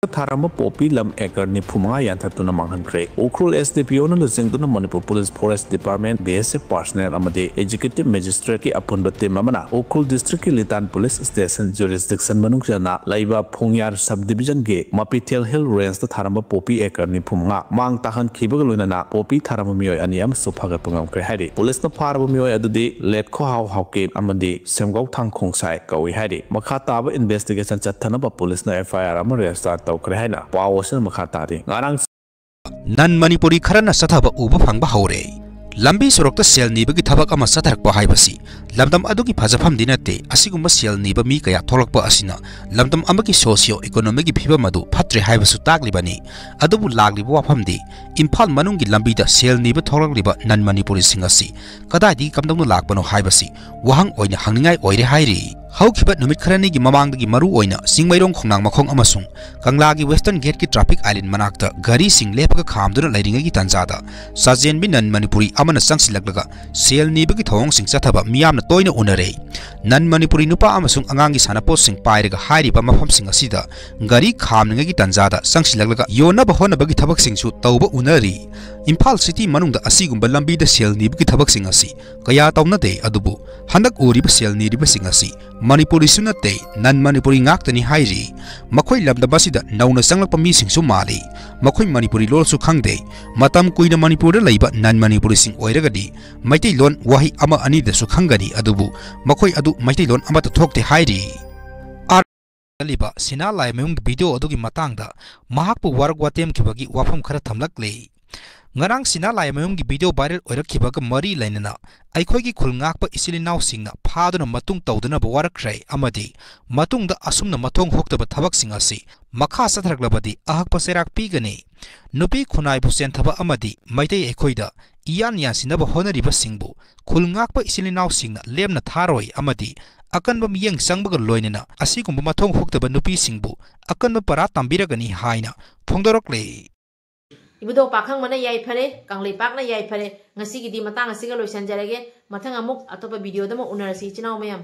ꯊꯥꯔꯝꯕ ꯄꯣꯄꯤ ꯂꯝ ꯑꯦꯀꯔ ꯅꯤꯐꯨ ꯃꯉꯥ ꯌꯥꯟꯊꯠꯇꯨꯅ ꯃꯥꯡꯍꯟꯈ꯭ꯔꯦ꯫ Ukhrul S D P O ꯅ ꯂꯨꯆꯤꯡꯗꯨꯅ Manipur police, forest department, B S F personal ꯑꯃꯗꯤ ꯑꯦꯛꯖꯤꯀ꯭ꯌꯨꯇꯤꯚ ꯃꯦꯖꯤꯁꯇ꯭ꯔꯦꯠꯀꯤ ꯑꯄꯨꯟꯕ ꯇꯤꯝ ꯑꯃꯅ ꯎꯈ꯭ꯔꯨꯜ ꯗꯤꯁꯇ꯭ꯔꯤꯛꯀꯤ ꯂꯤꯇꯥꯟ ꯄꯨꯂꯤꯁ ꯁ꯭ꯇꯦꯁꯟ ꯖꯨꯔꯤꯁꯗꯤꯛꯁꯟ ꯃꯅꯨꯡ ꯆꯟꯅ ꯂꯩꯕ ꯐꯨꯡꯌꯥꯔ ꯁꯕ ꯗꯤꯕꯤꯖꯟꯒꯤ ꯃꯄꯤꯊꯦꯜ ꯍꯤꯜ ꯔꯦꯟꯖꯇ ꯊꯥꯔꯝꯕ ꯄꯣꯄꯤ ꯑꯦꯀꯔ ꯅꯤꯐꯨ ꯃꯉꯥ ꯃꯥꯡ ꯇꯥꯛꯍꯟꯈꯤꯕꯒ ꯂꯣꯏꯅꯅ ꯄꯣꯄꯤ ꯊꯥꯔꯝꯕ ꯃꯤꯑꯣꯏ ꯑꯅꯤ ꯑꯃꯁꯨ ꯐꯒꯠꯄ ꯉꯝꯈ꯭ꯔꯦ ꯍꯥꯏꯔꯤ꯫ ꯄꯨꯂꯤꯁꯅ ꯐꯥꯔꯕ ꯃꯤꯑꯣꯏ ꯑꯗꯨꯗꯤ ꯂꯦꯠꯈꯣꯍꯥꯎ ꯍꯥꯎꯀꯤꯞ ꯑꯃꯗꯤ ꯁꯦꯝꯒꯧꯊꯥꯡ ꯈꯣꯡꯁꯥꯏ ꯀꯧꯏ ꯍꯥꯏꯔꯤ꯫ ꯃꯈꯥ ꯇꯥꯕ ꯏꯟꯚꯦꯁꯇꯤꯒꯦꯁꯟ ꯆꯠꯊꯅꯕ ꯄꯨꯂꯤꯁꯅ F I R ꯑꯃ ꯔꯦꯖꯤꯁꯇꯥꯔ ꯇꯧꯈ꯭ꯔꯦ ꯍꯥꯏꯅ ꯄꯥꯎ ꯑꯁꯤꯅ ꯃꯈꯥ ꯇꯥꯔꯤ꯫ ꯉꯔꯥꯡ ꯅꯟ ꯃꯅꯤꯄꯨꯔꯤ ꯈꯔꯅ ꯆꯠꯊꯕ ꯎꯕ ꯐꯪꯕ ꯍꯧꯔꯦ꯫ ꯂꯝꯕꯤ ꯁꯣꯔꯣꯛꯇ ꯁꯦꯜ ꯅꯤꯕꯒꯤ ꯊꯕꯛ ꯑꯃ ꯆꯠꯊꯔꯛꯄ ꯍꯥꯏꯕꯁꯤ ꯂꯝꯗꯝ ꯑꯗꯨꯒꯤ ꯐꯖꯐꯝꯗꯤ ꯅꯠꯇꯦ꯫ ꯑꯁꯤꯒꯨꯝꯕ ꯁꯦꯜ ꯅꯤꯕ ꯃꯤ ꯀꯌꯥ ꯊꯣꯛꯂꯛꯄ ꯑꯁꯤꯅ ꯂꯝꯗꯝ ꯑꯃꯒꯤ ꯁꯣꯁꯤꯌꯣ ꯏꯀꯣꯅꯣꯃꯤꯒꯤ ꯐꯤꯕꯝ ꯑꯗꯨ ꯐꯠꯇ꯭ꯔꯦ ꯍꯥꯏꯕꯁꯨ ꯇꯥꯛꯂꯤꯕꯅꯤ꯫ ꯑꯗꯨꯕꯨ ꯂꯥꯛꯂꯤꯕ ꯋꯥꯐꯝꯗꯤ ꯏꯝꯐꯥꯜ ꯃꯅꯨꯡꯒꯤ ꯂꯝꯕꯤꯗ ꯁꯦꯜ ꯅꯤꯕ ꯊꯣꯛꯂꯛꯂꯤꯕ ꯅꯟ ꯃꯅꯤꯄꯨꯔꯤꯁꯤꯡ ꯑꯁꯤ ꯀꯗꯥꯏꯗꯒꯤ ꯀꯝꯗꯧꯅ ꯂꯥꯛꯄꯅꯣ ꯍꯥꯏꯕꯁꯤ ꯋꯥꯍꯪ ꯑꯣꯏꯅ ꯍꯪꯅꯤꯡꯉꯥꯏ ꯑꯣꯏꯔꯦ ꯍꯥꯏꯔꯤ꯫ ꯍꯧꯈꯤꯕ ꯅꯨꯃꯤꯠ ꯈꯔꯅꯤꯒꯤ ꯃꯃꯥꯡꯗꯒꯤ ꯃꯔꯨ ꯑꯣꯏꯅ ꯆꯤꯡꯃꯩꯔꯣꯡ ꯈꯣꯡꯅꯥꯡ ꯃꯈꯣꯡ ꯑꯃꯁꯨꯡ ꯀꯪꯂꯥꯒꯤ ꯋꯦꯁꯇꯔꯟ ꯒꯦꯠꯀꯤ ꯇ꯭ꯔꯥꯐꯤꯛ ꯑꯥꯏꯂꯦꯟ ꯃꯅꯥꯛꯇ ꯒꯥꯔꯤꯁꯤꯡ ꯂꯦꯞꯄꯒ ꯈꯥꯝꯗꯨꯅ ꯂꯩꯔꯤꯉꯩꯒꯤ ꯇꯥꯟꯖꯥꯗ ꯆꯥꯖꯦꯟꯕꯤ ꯅꯟ ꯃꯅꯤꯄꯨꯔꯤ ꯑꯃꯅ ꯆꯪꯁꯤꯜꯂꯛꯂꯒ ꯁꯦꯜ ꯅꯤꯕꯒꯤ ꯊꯧꯑꯣꯡꯁꯤꯡ ꯆꯠꯊꯕ ꯃꯤꯌꯥꯝꯅ ꯇꯣꯏꯅ ꯎꯅꯔꯦ꯫ ꯅꯟ ꯃꯅꯤꯄꯨꯔꯤ ꯅꯨꯄꯥ ꯑꯃꯁꯨꯡ ꯑꯉꯥꯡꯒꯤ ꯁꯥꯟꯅꯄꯣꯠꯁꯤꯡ ꯄꯥꯏꯔꯒ ꯍꯥꯏꯔꯤꯕ ꯃꯐꯝꯁꯤꯡ ꯑꯁꯤꯗ ꯒꯥꯔꯤ ꯈꯥꯝꯂꯤꯉꯩꯒꯤ ꯇꯥꯟꯖꯥꯗ ꯆꯪꯁꯤꯜꯂꯛꯂꯒ ꯌꯣꯟꯅꯕ ꯍꯣꯠꯅꯕꯒꯤ ꯊꯕꯛꯁꯤꯡꯁꯨ ꯇꯧꯕ ꯎꯅꯔꯤ꯫ ꯏꯝꯐꯥꯜ ꯁꯤꯇꯤ ꯃꯅꯨꯡꯗ ꯑꯁꯤꯒꯨꯝꯕ ꯂꯝꯕꯤꯗ ꯁꯦꯜ ꯅꯤꯕꯒꯤ ꯊꯕꯛꯁꯤꯡ ꯑꯁꯤ ꯀꯌꯥ ꯇꯧꯅꯗꯦ, ꯑꯗꯨꯕꯨ ꯍꯟꯗꯛ ꯎꯔꯤꯕ ꯁꯦꯜ ꯅꯤꯔꯤꯕꯁꯤꯡ ꯑꯁꯤ ꯃꯅꯤꯄꯨꯔꯤꯁꯨ ꯅꯠꯇꯦ, ꯅꯟ ꯃꯅꯤꯄꯨꯔꯤ ꯉꯥꯛꯇꯅꯤ ꯍꯥꯏꯔꯤ꯫ ꯃꯈꯣꯏ ꯂꯝꯗꯝ ꯑꯁꯤꯗ ꯅꯧꯅ ꯆꯪꯂꯛꯄ ꯃꯤꯁꯤꯡꯁꯨ ꯃꯥꯜꯂꯤ꯫ ꯃꯈꯣꯏ ꯃꯅꯤꯄꯨꯔꯤ ꯂꯣꯜꯁꯨ ꯈꯪꯗꯦ꯫ ꯃꯇꯝ ꯀꯨꯏꯅ ꯃꯅꯤꯄꯨꯔꯗ ꯂꯩꯕ ꯅꯟ ꯃꯅꯤꯄꯨꯔꯤꯁꯤꯡ ꯑꯣꯏꯔꯒꯗꯤ ꯃꯩꯇꯩꯂꯣꯟ ꯋꯥꯍꯩ ꯑꯃ ꯑꯅꯤꯗꯁꯨ ꯈꯪꯒꯅꯤ, ꯑꯗꯨꯕꯨ ꯃꯈꯣꯏ ꯑꯗꯨ ꯃꯩꯇꯩꯂꯣꯟ ꯑꯃꯠꯇ ꯊꯣꯛꯇꯦ ꯍꯥꯏꯔꯤ꯫ ꯆꯠꯂꯤꯕ ꯁꯤꯅꯥ ꯂꯥꯏꯃꯌꯨꯝꯒꯤ ꯚꯤꯗꯤꯑꯣ ꯑꯗꯨꯒꯤ ꯃꯇꯥꯡꯗ ꯃꯍꯥꯛꯄꯨ ꯋꯥꯔꯛ ꯋꯥꯇꯦꯝꯈꯤꯕꯒꯤ ꯋꯥꯐꯝ ꯈꯔ ꯊꯝꯂꯛꯂꯤ꯫ ꯉꯔꯥꯡ ꯁꯤꯅꯥ ꯂꯥꯏꯃꯌꯨꯝꯒꯤ ꯚꯤꯗꯤꯑꯣ ꯚꯥꯏꯔꯦꯜ ꯑꯣꯏꯔꯛꯈꯤꯕꯒ ꯃꯔꯤ ꯂꯩꯅꯅ ꯑꯩꯈꯣꯏꯒꯤ ꯈꯨꯜ ꯉꯥꯛꯄ ꯏꯆꯤꯜ ꯏꯅꯥꯎꯁꯤꯡꯅ ꯐꯥꯗꯨꯅ ꯃꯇꯨꯡ ꯇꯧꯗꯅꯕ ꯋꯥꯔꯛꯈ꯭ꯔꯦ ꯑꯃꯗꯤ ꯃꯇꯨꯡꯗ ꯑꯁꯨꯝꯅ ꯃꯊꯣꯡ ꯍꯣꯛꯇꯕ ꯊꯕꯛꯁꯤꯡ ꯑꯁꯤ ꯃꯈꯥ ꯆꯠꯊꯔꯛꯂꯕꯗꯤ ꯑꯍꯛꯄ ꯆꯩꯔꯥꯛ ꯄꯤꯒꯅꯤ꯫ ꯅꯨꯄꯤ ꯈꯨꯟꯅꯥꯏꯕꯨ ꯆꯦꯟꯊꯕ ꯑꯃꯗꯤ ꯃꯩꯇꯩ ꯑꯩꯈꯣꯏꯗ ꯏꯌꯥꯟ ꯌꯥꯟꯁꯤꯟꯅꯕ ꯍꯣꯠꯅꯔꯤꯕꯁꯤꯡꯕꯨ ꯈꯨꯜ ꯉꯥꯛꯄ ꯏꯆꯤꯜ ꯏꯅꯥꯎꯁꯤꯡꯅ ꯂꯦꯝꯅ ꯊꯥꯔꯣꯏ ꯑꯃꯗꯤ ꯑꯀꯟꯕ ꯃꯤꯠꯌꯦꯡ ꯆꯪꯕꯒ ꯂꯣꯏꯅꯅ ꯑꯁꯤꯒꯨꯝꯕ ꯃꯊꯣꯡ ꯍꯣꯛꯇꯕ ꯅꯨꯄꯤꯁꯤꯡꯕꯨ ꯑꯀꯟꯕ ꯄꯔꯥ ꯇꯝꯕꯤꯔꯒꯅꯤ ꯍꯥꯏꯅ ꯐꯣꯡꯗꯣꯔꯛꯂꯦ꯫ ꯏꯕꯨꯙꯧ ꯄꯥꯈꯪꯕꯅ ꯌꯥꯏꯐꯔꯦ, ꯀꯪꯂꯩꯄꯥꯛꯅ ꯌꯥꯏꯐꯔꯦ꯫ ꯉꯁꯤꯒꯤꯗꯤ ꯃꯇꯥꯡ ꯑꯁꯤꯒ ꯂꯣꯏꯁꯤꯟꯖꯔꯒꯦ꯫ ꯃꯊꯪ ꯑꯃꯨꯛ ꯑꯇꯣꯞꯄ ꯚꯤꯗꯤꯑꯣꯗ ꯑꯃꯨꯛ ꯎꯅꯔꯁꯤ, ꯏꯆꯤꯟ ꯏꯅꯥꯎ ꯃꯌꯥꯝ꯫